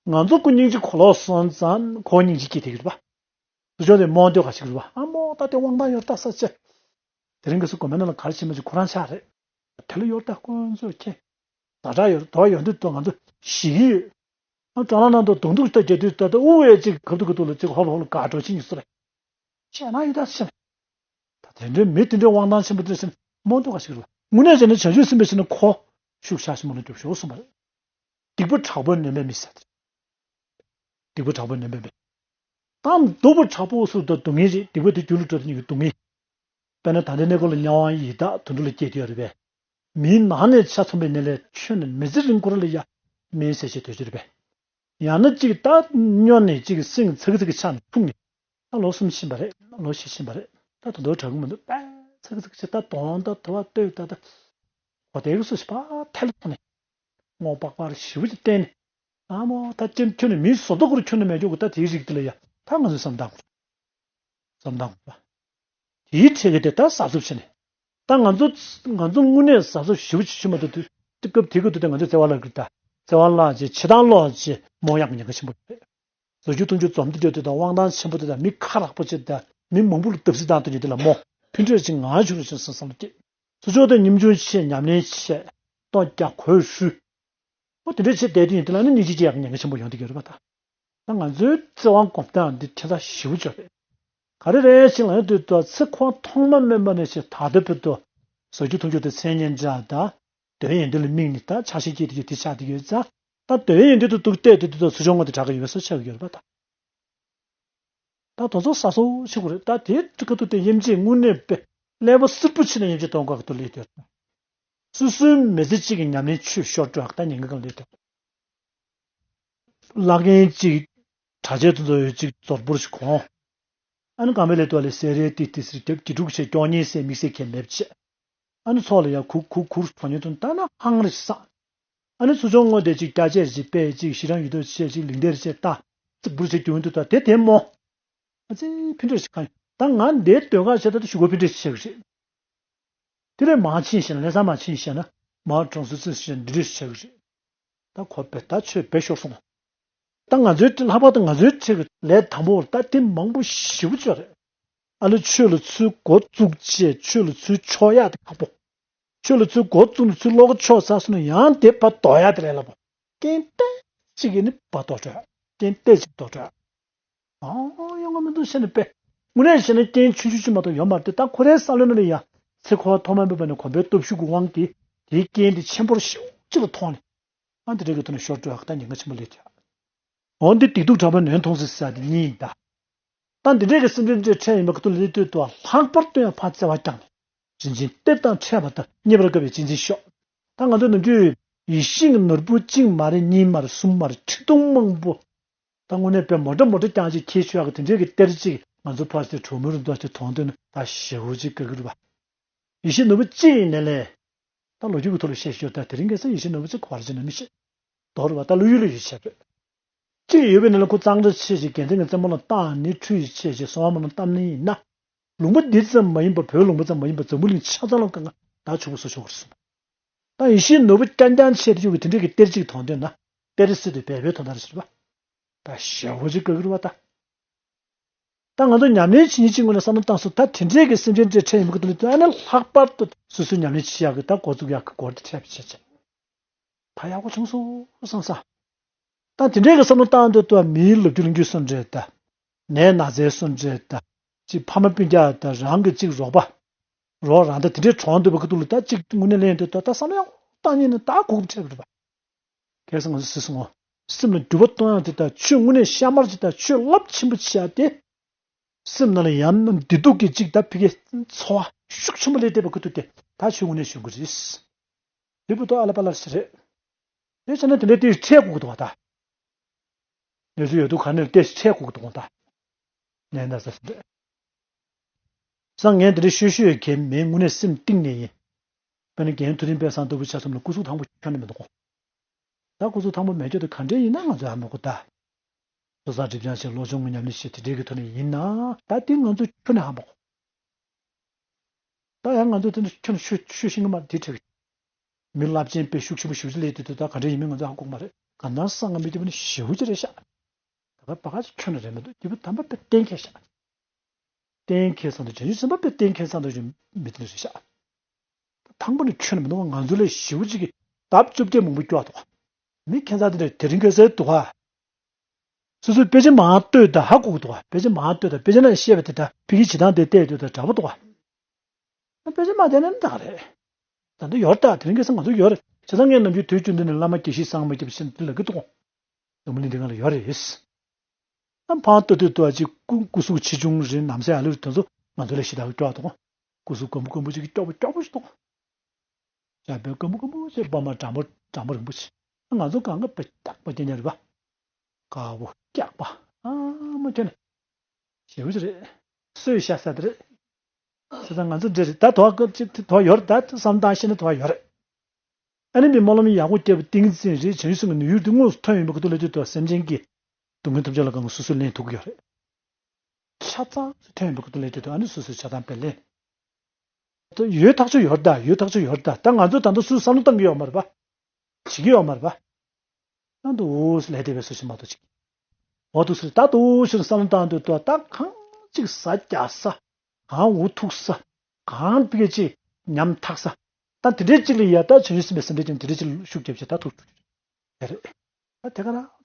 པ། ང་ཚོ་ཀུན་སྙིང་རྗེ་གོ་ལོག་སོང་ཙང་ཁོ་སྙིང་རྗེ་སྐྱེ་ཐུབ་ཀྱི་རེད་པ། ཚུར་ཕྱོགས་དེ་རྨོངས་འདོད་ག་ཞིག་རེད་པ། ཨ་མོ་ད་དེ་དབང་ཐང་ཡོད་ད་ས་ཆེ། དེ་རིང་གི་སུ་དགོན་པའི་ནང་ལ་ག་རེ་བྱེད་མ་བྱེད་ཁོ་རང་ཆགས་རེད། དེ་ལ་ཡོད་ད་དཀོན་མཆོག་མཁྱེན། ཛ་དྲག་ཡོད་རེད་དོ་ཡོད་འདུག་ཏོ་ང་ཚོ་ཞི་གི་ཡོད། ཨ་གྲྭ་ལ་ནང་དུ་གདོང་ཐུག་ལྟ་རྒྱ་དུས་ད་ལྟ་དབུ་བའི་ཅིག་གབ་ཏུ་གབ་ཏུ་ལ་ཅིག་ཧོབ་ཧོབ་ལ་དགའ་སྤྲོ་ཕྱིན་ཡོད་ས་རེད། ཁྱེད་ན་ཡོད་ད་ཕྱིན། ད་དེ་འདྲའི་མི་དེ་འདྲའི་དབང་ཐང་ཆེན་པོ་དེ་ཕྱིན་རྨོངས་འདུག་ག་ཞིག་རེད་པ། དངོས་གནས་བྱས་ན་བྱང་ཆུབ་སེམས་དཔའ་ཕྱིན་ན་ཁོ་ཤུགས་ཆག་ཞིག་མ་ལ་རྒྱོབ་ཤོག་གསུངས་པ་རེད། སྡིག་པ་དྲག་པོས་ནོན་པའི་མི་ཟེར་ཏེ། སྡིག་པ་དྲག་པོས་ནོན་པའི་མི། ད་སྡིག་པ་དྲག་པོ་སུ་དང་སྡུག་བསྔལ་རེད་སྡིག་པ་དེ་རྒྱུ་ལ་འགྲོ་དུས་ཉིད་ཀྱི་སྡུག་བསྔལ། དཔེར་ན་ད་ལྟའི་གནས་སྐབས་ལ་དམྱལ་བ་ཡི་དྭགས་དུད་འགྲོ་ལ་སྐྱེས་དུས་ཡོད་རེད་པས། མིའི་ནང་ནས་ཆ་མཚོན་པའི་གནས་ལས་ཁྱོན་ནས་མི་ཚེ་རིང་པོ་ར་ལ་ཡ་སྨན་ཟས་བྱེད་སྡོད་ཀྱི་རེད་པས། ཡང་ན་གཅིག་ད་སྨྱོ་ནས་གཅིག་སེང་ཚ་གི་ཚ་གི་ཆགས་ནས་འཐུང་ནས་ད་ལོ་གསུམ་ཕྱིན་པ་རེད་ལོ་བཞི་ཕྱིན་པ་རེད་ད་དོ་དོ་དྲག་གི་མི་འདུག་པས་ཚ་གི་ཚ་གི་ཆེ་ད་གདོང་ད་དུ་བ་ལྟོས་ད་ད་གོ་དེ་གི་སུ་ཞིག་པ་ཐལ་ཐོག་ནས་སྔོ་པག་པར་ཞིབ་ཀྱི་བསྟན་ནས་ཨ་མོ་ད་ཅན་ཁྱོད་ནས་མིའི་བཟོ་ལྟ་ཁུར་ཁྱོད་ནས་མེད་རྒྱུ་གི་ད་དེའི་རིགས་དེ་ལ་ཡ་ད་ང་ཚོས་བསམ་བཏང་དགོས་བསམ་བཏང་དགོས་པ། དེའི་ཁྲིད་ཀྱི་དེ་ལྟར་གཟབ་གཟབ་བྱས་ནས། ད་ང་ཚོ་ང་ཚོ་དངོས་གནས་གཟབ་གཟབ་ཞེ་པོ་ཅིག་བྱེད་མ་ཐུབ་དུས་དེ་སྐབས་དེ་གི་དུས་དེ་ང་ཚོ་བརྩེ་བ་བརླག་གི་ད་བརྩེ་བ་བརླག་ཅིག་ཕྱི་ཐང་ལོག་ཅིག་རྨོངས་ཡག་གི་ཉེན་ཁ་ཆེན་པོ་རེད། བཟོ་རྒྱུ་འཐུང་རྒྱུ་འཛོམས་དུས་དེ་དང་དབང་ཐང་ཆེན་པོ་དེ་དང་མི་ཁ་རགས་པོ་ཅིག་དང་མི་མང་པོ་ལ་བརྡབ་གསིག་བཏང་དུས་ཉིད་དེ་ལ་རྨོངས་ཕན་འབྲས་ཅིག་ངང་བྱུང་རུ་ཅིག་བསམ་བསམ་ལ་སྐྱེས། སོ་སོ་དེ་ཉམ་ཆུང་ཆེ་ཉམས་ལེན་ཆེ་ལྟོ་རྒྱག་གོས་ཧྲུལ། ཨོ་དེ་འདྲའི་ཆེ་བསྡད་དུས་ཡིན་དེ་ལ་ནི་སྙིང་རྗེ་སྐྱེ་ཡག་གི་ཉེན་ཁ་ཆེན་པོ་ཡོང་དུས་ཡོད་རེད་པ་ད། ད་ང་ཚོའི་བརྩེ་བ་སྒོམ་སྟངས་འདི་ཁྱད་མཚར་ཞེ་པོ་ཅིག་རེད། ག་རེ་རེད་ཅེས་ལབ་ཡོང་དུས་ད་ཚེ་འཁོར་ཐོག་མ་སྨོན་པ་ནས་བྱས་ད་ལྟ་བར་དུ་བཟོ་རྒྱུ་འཐུང་རྒྱུ་དེ་མཚན་སྙན་གྲགས་དང་འདོད་ཡོན་འདི་ལ་དམིགས་ནས་ད་ཆགས་ཞེན་སྐྱེས་དེ་ཡོད་དེ་ཆགས་དེ་ཡོད་ཙང་ད་འདོད་ཡོན་འདི་དུ་འདུག་བལྟས་དེ་དུས་ད་ཚུར་ཕྱོགས་ངོས་དེ་དྲག་གི་ཡོད་པས་སོ་ཆགས་ཀྱི་ཡོད་རེད་པ་ད། ད་དོ་ཚོགས་ས་སོ་ཆེ་གོ་རེད་ད་དེའི་ཁ་ཐུག་དེ་དབྱེ་འབྱེད་དངོས་གནས་པས་ཀླད་པ་སིར་པོ་ཕྱིན་ནས་དབྱེ་འབྱེད་གཏོང་དགོས་ཀྱི་འདུག་ལས་དོན། སོ་སོའི་མི་ཚེ་གཅིག་གི་ཉམས་ལེན་ཆོས་ཤོར་འགྲོ་ཡག་ད་ཉེན་ཁ་གང་ལས་དོན། བླ་རྒན་གཅིག་གྲྭ་ཆས་དེ་ཚོ་ཡོད་གཅིག་རྫོར་པོར་ཞིག་གོན། ཨ་ནི་ཁང་པའི་ལས་དོ་ལས་སེ་རེ་ཏི་ཏི་སིར་རྒྱབ་ཀྱི་དྲུག་ཆས་སྐྱོ་ཉེས་སེ་དམིགས་བསལ་གྱི་མེད་ཆས། ཨ་ནི་ཚོགས་ལ་ཡང་ཁུག་ཁུག་ཁུར་གྲོ་ཉེ་དོན་ལྟ་ན་ཧང་རེ་སང་། ཨ་ནི་ཚུར་ཕྱོགས་དངོས་དེ་གཅིག་སྐྱ་ཆས་རེ་གཅིག་པད་གཅིག་ཞི་རང་ཡུལ་དུ་ཆས་གཅིག་ལིང་ཏེ་རེ་གཅིག་ལྟ། ཙི་འབུར་ཆས་རྒྱུན་དུ་ལྟ་དེ་དེ་མོ། ཨ་ཙི་ཕན་འབྲས་ཞིག་གང་ཡིན། ད་ང་འདིའི་སྡོད་ཁང་བྱས་ད་ད་ཞུ་གོ་ཕན་འབྲས་ཞིག་ཆགས་ཀྱི་རེད། དེ་ལས་མང་ཕྱིན་ཞེ་ན་ལས་ས་མང་ཕྱིན་ཞེ་ན་མང་གྲོང་ཚོ་ཚོས་ཞེ་ན་འདི་འདྲས་ཞིག་ཆགས་ཀྱི་རེད། ད་ཁོ་བེ་ད་ཆོས་བེ་ཤོར་སོང་། ད་ང་ཚོའི་ལྷག་པར་དུ་ང་ཚོའི་ཆེད་ཀྱི་ལས་དང་པོ་བར་ད་དེ་མང་པོ་ཞེ་པོ་ཅིག་རེད། ཨ་ལོ་ཆོས་ལ་ཚུར་འགོ་བཙུགས་བྱས་ཆོས་ལ་ཚུར་ཕྱོགས་ཡག་དེ་ཁག་པོ། ཆོས་ལ་ཚུར་འགོ་བཙུགས་ནས་ཚུར་བློ་ཁ་ཕྱོགས་ཚར་སོང་ན་ཡང་དེ་བར་དོར་ཡག་དེ་ལས་སླ་པོ། རྐྱེན་ཏོག་ཙམ་ཅིག་གིས་ནི་བར་དོར་འགྲོ་ཡག་རྐྱེན་ཏོག་ཙམ་ཅིག་དོར་འགྲོ་ཡག་ཨོ་ཡོང་གི་མི་འདུག་ཟེར་ནས་པས། དངོས་གནས་བྱས་ན་རྐྱེན་ཆུང་ཆུང་ཅིག་མ་གཏོགས་ཡོད་མ་རེད་དེ། ད་ཁོ་རའི་བསམ་བློ་ནང་ལ་ཡ་ཚེ་འཁོར་བ་ཐོག་མ་མེད་པ་ནས་གོམས་པའི་སྟོབས་ཤུགས་ཀྱི་དབང་གིས་དེའི་རྐྱེན་དེ་ཆེན་པོར་ཞེ་པོ་ཅིག་ལ་མཐོང་ནས། ཨ་འདི་འདྲ་གི་ཐོག་ནས་ཤོར་འགྲོ་ཡག་ད་ཉེན་ཁ་ཆེན་པོ་སླེབས་ཀྱི། འོ་འདི་སྡིག་སྡུག་དྲག་པོས་ནོན་མཐོང་ཟེར་ཟེར་ཡག་དེ་གཉིས་ཡིན་ད། ད་འདི་འདྲའི་གི་སེམས་ཅན་འདྲ་འཕྲད་ཡིན་པ་ཁ་ཐུག་ལ་སླེབས་དུས་དུ་ལྷག་པར་དུ་ཡང་ཕར་བརྩེ་བ་བསྐྱངས་ནས། རིན་ཆེན་གཏེར་དང་འཕྲད་པ་དང་རྙེད་པར་དཀའ་བའི་གཅེས་འཛིན་ཤོག་ད་ང་ཚོ་ནམ་རྒྱུན་ཡིད་བཞིན་གྱི་ནོར་བུ་གཅིག་མ་རེད་གཉིས་མ་རེད་གསུམ་མ་རེད་ཁྲི་སྟོང་མང་པོ། ད་དངོས་གནས་དཔེ་མོ་འདྲ་མོ་འདྲ་རྐྱང་ཅིག་ཁྱེར་ཆོག་ཡག་གི་དེ་འདྲའི་གི་གཏེར་ཅིག་ང་ཚོ་ཕར་ཚུར་གྲོགས་མོ་རུ་འདུག་ཅིག་མཐོང་དུས་ན་ད་ཞེ་པོ་ཅིག་དགའ་གི་རེད་པ། ཡིད་བཞིན་ནོར་བུ་གཅིག་ཡིན་ནའི་ལས། ད་ལོ་རྒྱུས་ཀྱི་ཐོག་ལ་བཤད་ཤོར་ད་དེ་རིང་ཁ་སང་ཡིད་བཞིན་ནོར་བུ་གཅིག་ག་པར་ཕྱིན་ན་མི་ཤེས། མདོར་བ་ད་བློ་ཡུལ་ལ་ཡོད་བྱས་རེད། གཅིག་ཡོད་པའི་ནང་ལ་ཁོ་གཙང་སྦྲ་ཆེ་ཞིང་དགེ་ལྡན་གྱི་རྩེ་མོ་ལ་བཏང་ནས་ཁྲུས་ཆེ་ཞིང་གསོལ་བ་མོ་ལ་བཏབ་ནི་ཡིན་ན། ལུང་པ་འདི་ཙམ་མ་ཡིན་པར་བོད་ལུང་པ་ཙམ་མ་ཡིན་པར་འཛམ་བུ་གླིང་ཆ་ཚང་ལ་གང་ག་ད་ཕྱུག་པོ་བཟོ་ཆོག་གི་རེད་གསུངས། ད་ཡིད་བཞིན་ནོར་བུ་རྐྱང་རྐྱང་ཆེ་དེ་ཡོད་ཀྱི་དེ་འདྲའི་གི་གཏེར་གཅིག་མཐོང་དུས་ན་གཏེར་སྲིད་དུ་སྦས་པའི་དོན་དག་རེད་ཟེར་བ། ད་ཞེ་པོ་ཅིག་དགའ་གི་རེད་པ་ད། ད་ང་ཚོ་ཉམས་ལེན་བྱེད་མཁན་གཅིག་ངོས་ནས་བསམ་བློ་བཏང་སོང་ད་དེ་འདྲའི་གི་སེམས་ཅན་འདྲ་འཕྲད་ཡོང་གི་འདུག་ལབ་དུས་ཨ་ནི་ལྷག་པར་དུ་སོ་སོའི་ཉམས་ལེན་བྱེད་ཡག་གི་ད་འགོ་བཙུགས་ཡག་གི་སྐོར་དེ་འཕྲད་པ་བྱས་བྱས། ད་ཡག་པོ་བྱུང་སོང་བསམ་ས། ད་དེ་འདྲའི་གི་བསམ་བློ་བཏང་དུས་ད་མིའི་ལོ་རྒྱུས་ལོ་རྒྱུས་སུ་འདྲ་ད། ནད་ན་ཚའི་སུ་འདྲ་ད། གཅིག་ཕ་མ་སྤུན་ཀྱག་ད་རང་གི་གཅིག་རོགས་པ། རོགས་རང་ད་དེ་འདྲའི་གྲོངས་འདུག་པ་ཁ་ཐུག་ལ་ད་གཅིག་དངོས་གནས་ལན་དུ་ད་ད་བསམ་བློ་ཡག་པོ་བཏང་ཉིན་ནི་ད་གོ་སྐབས་འཕྲད་པ་རེད་པ། གལ་སྲིད་ང་ཚོ་སྲིད་སོང་ངོ་། སེམས་ལ་འགྱུར་བ་གཏོང་ཡག་དེ་དག་ཆོས་དངོས་གནས་གཤའ་མར་ཅིག་དང་ཆོས་རླབས་ཆེན་པོ་ཆེ་ཡག་དེ། སེམས་ནང་ལ་ཡང་ན་བདེ་སྡུག་གི་ཅིག་ད་ཕི་གའི་ཚོར་བ་ཤུགས་ཆེན་པོ་སླེབས་བསྡད་པ་ཁུ་ཐུག་དེ་ད་ཆོས་དངོས་གནས་བྱུང་གི་རེད། དེ་བུ་ཏོ་ཨ་ལ་པ་ལ་ཞིག་རེད། དེ་བྱས་ན་དེ་འདྲའི་ལྟས་ཤིག་འཕྲད་དགོས་ཀྱི་འདུག་བ་ད། ནས་ཚུལ་ཡོད་དུ་ག་ནས་ལྟས་ཤིག་འཕྲད་དགོས་ཀྱི་འདུག་བ་ད། ནས་ན་ས་སེམས་རེད། སང་ངས་འདི་འདྲ་ཤོད་ཤོད་མཁན་མེད་དངོས་གནས་སེམས་གཏིང་ནས་ཡིན། དཔེར་ན་རྒན་ཐུབ་བསྟན་དཔལ་བཟང་ལྟ་བུ་ཆ་ཚང་ལ་སྐུ་གཟུགས་ཐང་པོ་ཁྱོན་ནས་མི་འདུག་གོ། ད་སྐུ་གཟུགས་ཐང་པོ་མེད་ཀྱོག་དེ་ག་འདྲས་ཡིན་ན་ང་ཚོ་ཧ་མ་གོ་ད། སོ་སོ་སྒྲིབ་སྦྱང་བྱེད་བློ་སྦྱོང་གི་ཉམས་ལེན་བྱེད་དེ་འདྲས་ཀྱི་ཐོག་ནས་ཡིན་ན་ད་དེ་ང་ཚོ་ཁྱོན་ནས་ཧ་མ་གོ། ད་ཡང་ང་ཚོ་དེ་འདྲ་ཁྱོན་ནས་ཤོད་ཤོད་ཤེས་ཀྱི་མ་རེད་དེ་འཕྲད་གི། མི་རླབས་ཆེན་དཔེ་ཤུགས་ཆེན་པོ་ཞེ་པོ་ཅིག་སླེབས་དུས་ད་ག་འདྲས་ཡིན་མིན་ང་ཚོ་ཧ་གོ་གི་མ་རེད། གང་ལྟར་སང་ང་མི་དེ་བ་ནི་ཞེ་པོ་ཅིག་རེད་ཤག་ད་ག་པ་ག་ཅིག་ཁྱོན་ནས་རེད་མི་འདུག་དེ་བུ་དམ་པ་དཔེ་གཏན་འཁེལ་ཤག་གཏན་འཁེལ་ཚང་དུ་བྱང་ཆུབ་སེམས་དཔའ་དཔེ་གཏན་འཁེལ་ཚང་དུ་བྱུང་མི་དེ་འདྲ་རེད་ཤག་དང་པོ་ནས་ཁྱོན་ནས་མི་འདུག་ང་ཚོ་ལས་ཞེ་པོ་ཅིག་གིས་ལྡབ་བཅོ་བརྒྱད་མང་པོ་སྐྱོ་བ་འདུག་མི་ཁྱད་མཚར་དེ་འདྲ་དེ་རིང་ཁ་སང་འདུག་ག་སོ་སོའི་དཔེ་ཆ་མར་ལྟོས་དང་ཧ་གོ་གི་འདུག་ག་དཔེ་ཆ་མར་ལྟོས་དང་དཔེ་ཆ་ནང་བཤད་པ་དེ་དང་ཕ་གིའི་བྱེད་སྟངས་དེ་བལྟས་དུས་དང་འདྲ་པོ་འདུག་ག་དཔེ་ཆ་མར་བལྟས་ན་འདྲ་ག་རེད། ད་ལྟ་ཡོད་རེད་ད་དེ་རིང་ཁ་སང་ང་ཚོ་ཡོད་རེད། བྱས་ཙང་ངས་ནམ་རྒྱུན་དུས་རྒྱུན་འདི་ནས་བླ་མ་དགེ་བཤེས་གསང་བ་སྐྱབས་ཞེས་འདི་ལབ་ཀྱི་འདུག་འཛམ་བུ་གླིང་འདི་སྒང་ལ་ཡོད་རེད། ཨ་ཕར་ལྟ་དུས་ལྟ་བ་ཅིག་སྐུ་སྐུ་གཟུགས་ཆེ་ཆུང་རེད་ནམ་སེ་ཨ་ལུ་རེད་དེ་ཚོ་ང་ཚོ་ལས་ཞེ་དྲག་སྐྱོ་བ་འདུག་སྐུ་གཟུགས་སྐམ་པོ་སྐམ་པོ་ཅིག་གི་སྐྱོ་པོ་སྐྱོ་པོ་ཞིག་འདུག་ཞབས་པད་སྐམ་པོ་སྐམ་པོ་ཅིག་པདྨ་དྲང་པོ་དྲང་པོ་རིན་པོ་ཆེ། ང་ཚོ་གང་ག་དཔེ་སྐྱག་པ་སྐྱེ་ཉག་རེད་པ། དཀར་པོ་སྐྱག་པ་ཨ་མ་ཁྱོད་ནི་ཞེ་པོ་ཅིག་རེད། སོས་ཤ་ཟ་དེ་རེད། བྱས་ཙང་ང་ཚོ་འདྲ་རེད་ད་དོ་ཀ་ཅིག་དོ་ཡོད་རེད་ད་བསམ་སྟངས་ཤེས་ན་དོ་ཡོད་རེད། ཨ་ནི་མི་སྨོན་ལམ་ཡག་པོ་བརྒྱབ་པ་ཏིང་འཛིན་རེད་བྱང་ཆུབ་སེམས་ཀྱི་ནུས་ཡུལ་དེ་དངོས་སུ་ཐོན་ཡོང་བའི་ཁ་ཐུག་ལ་དེ་དོ་སེམས་ཅན་གྱི་སྡུག་བསྔལ་ཐམས་ཅད་ལ་གང་སོ་སོས་ལེན་ཐུབ་ཀྱི་ཡོད་རེད། ཆ་ཚང་སུ་ཐོན་པའི་ཁུ་ཐུ་ལས་དེ་དུ་ཨ་ནི་སུ་སུ་ཆ་ཚང་པའི་ལས། ད་ཡོད་ཐག་ཆོད་ཡོད་ད་ཡོད་ཐག་ཆོད་ཡོད་ད་ད་ང་ཚོ་ད་ལྟ་སུ་བསམ་བློ་བཏང་གི་ཡོད་མ་རེད་པ། བྱེད་ཀྱི་ཡོད་མ་རེད་པ། ད་དུ་འུ་སུ་ལས་དེ་བས་སུ་ཞིག་མ་གཏོགས་ཅིག་འོ་དུ་སུ་ད་དུ་ཞིག་བསམ་བློ་བཏང་དུས་ད་ད་གང་ཅིག་ཟ་རྒྱག་ས་གང་འུ་ཐུག་ས་གང་པི་ཀ་ཅིག་ཉམ་ཐག་ས་ད་དེ་འདྲའི་ཅིག་ལ་ཡ་ད་བྱང་ཆུབ་སེམས་དཔའི་སེམས་འདྲ་ཅན་དེ་འདྲའི་ཅིག་ལ་ཤུགས་རྒྱབ་ཅིག་ད་ཐུག་ཐུག་ཅིག་རེད། ད་དེ་ག་རང་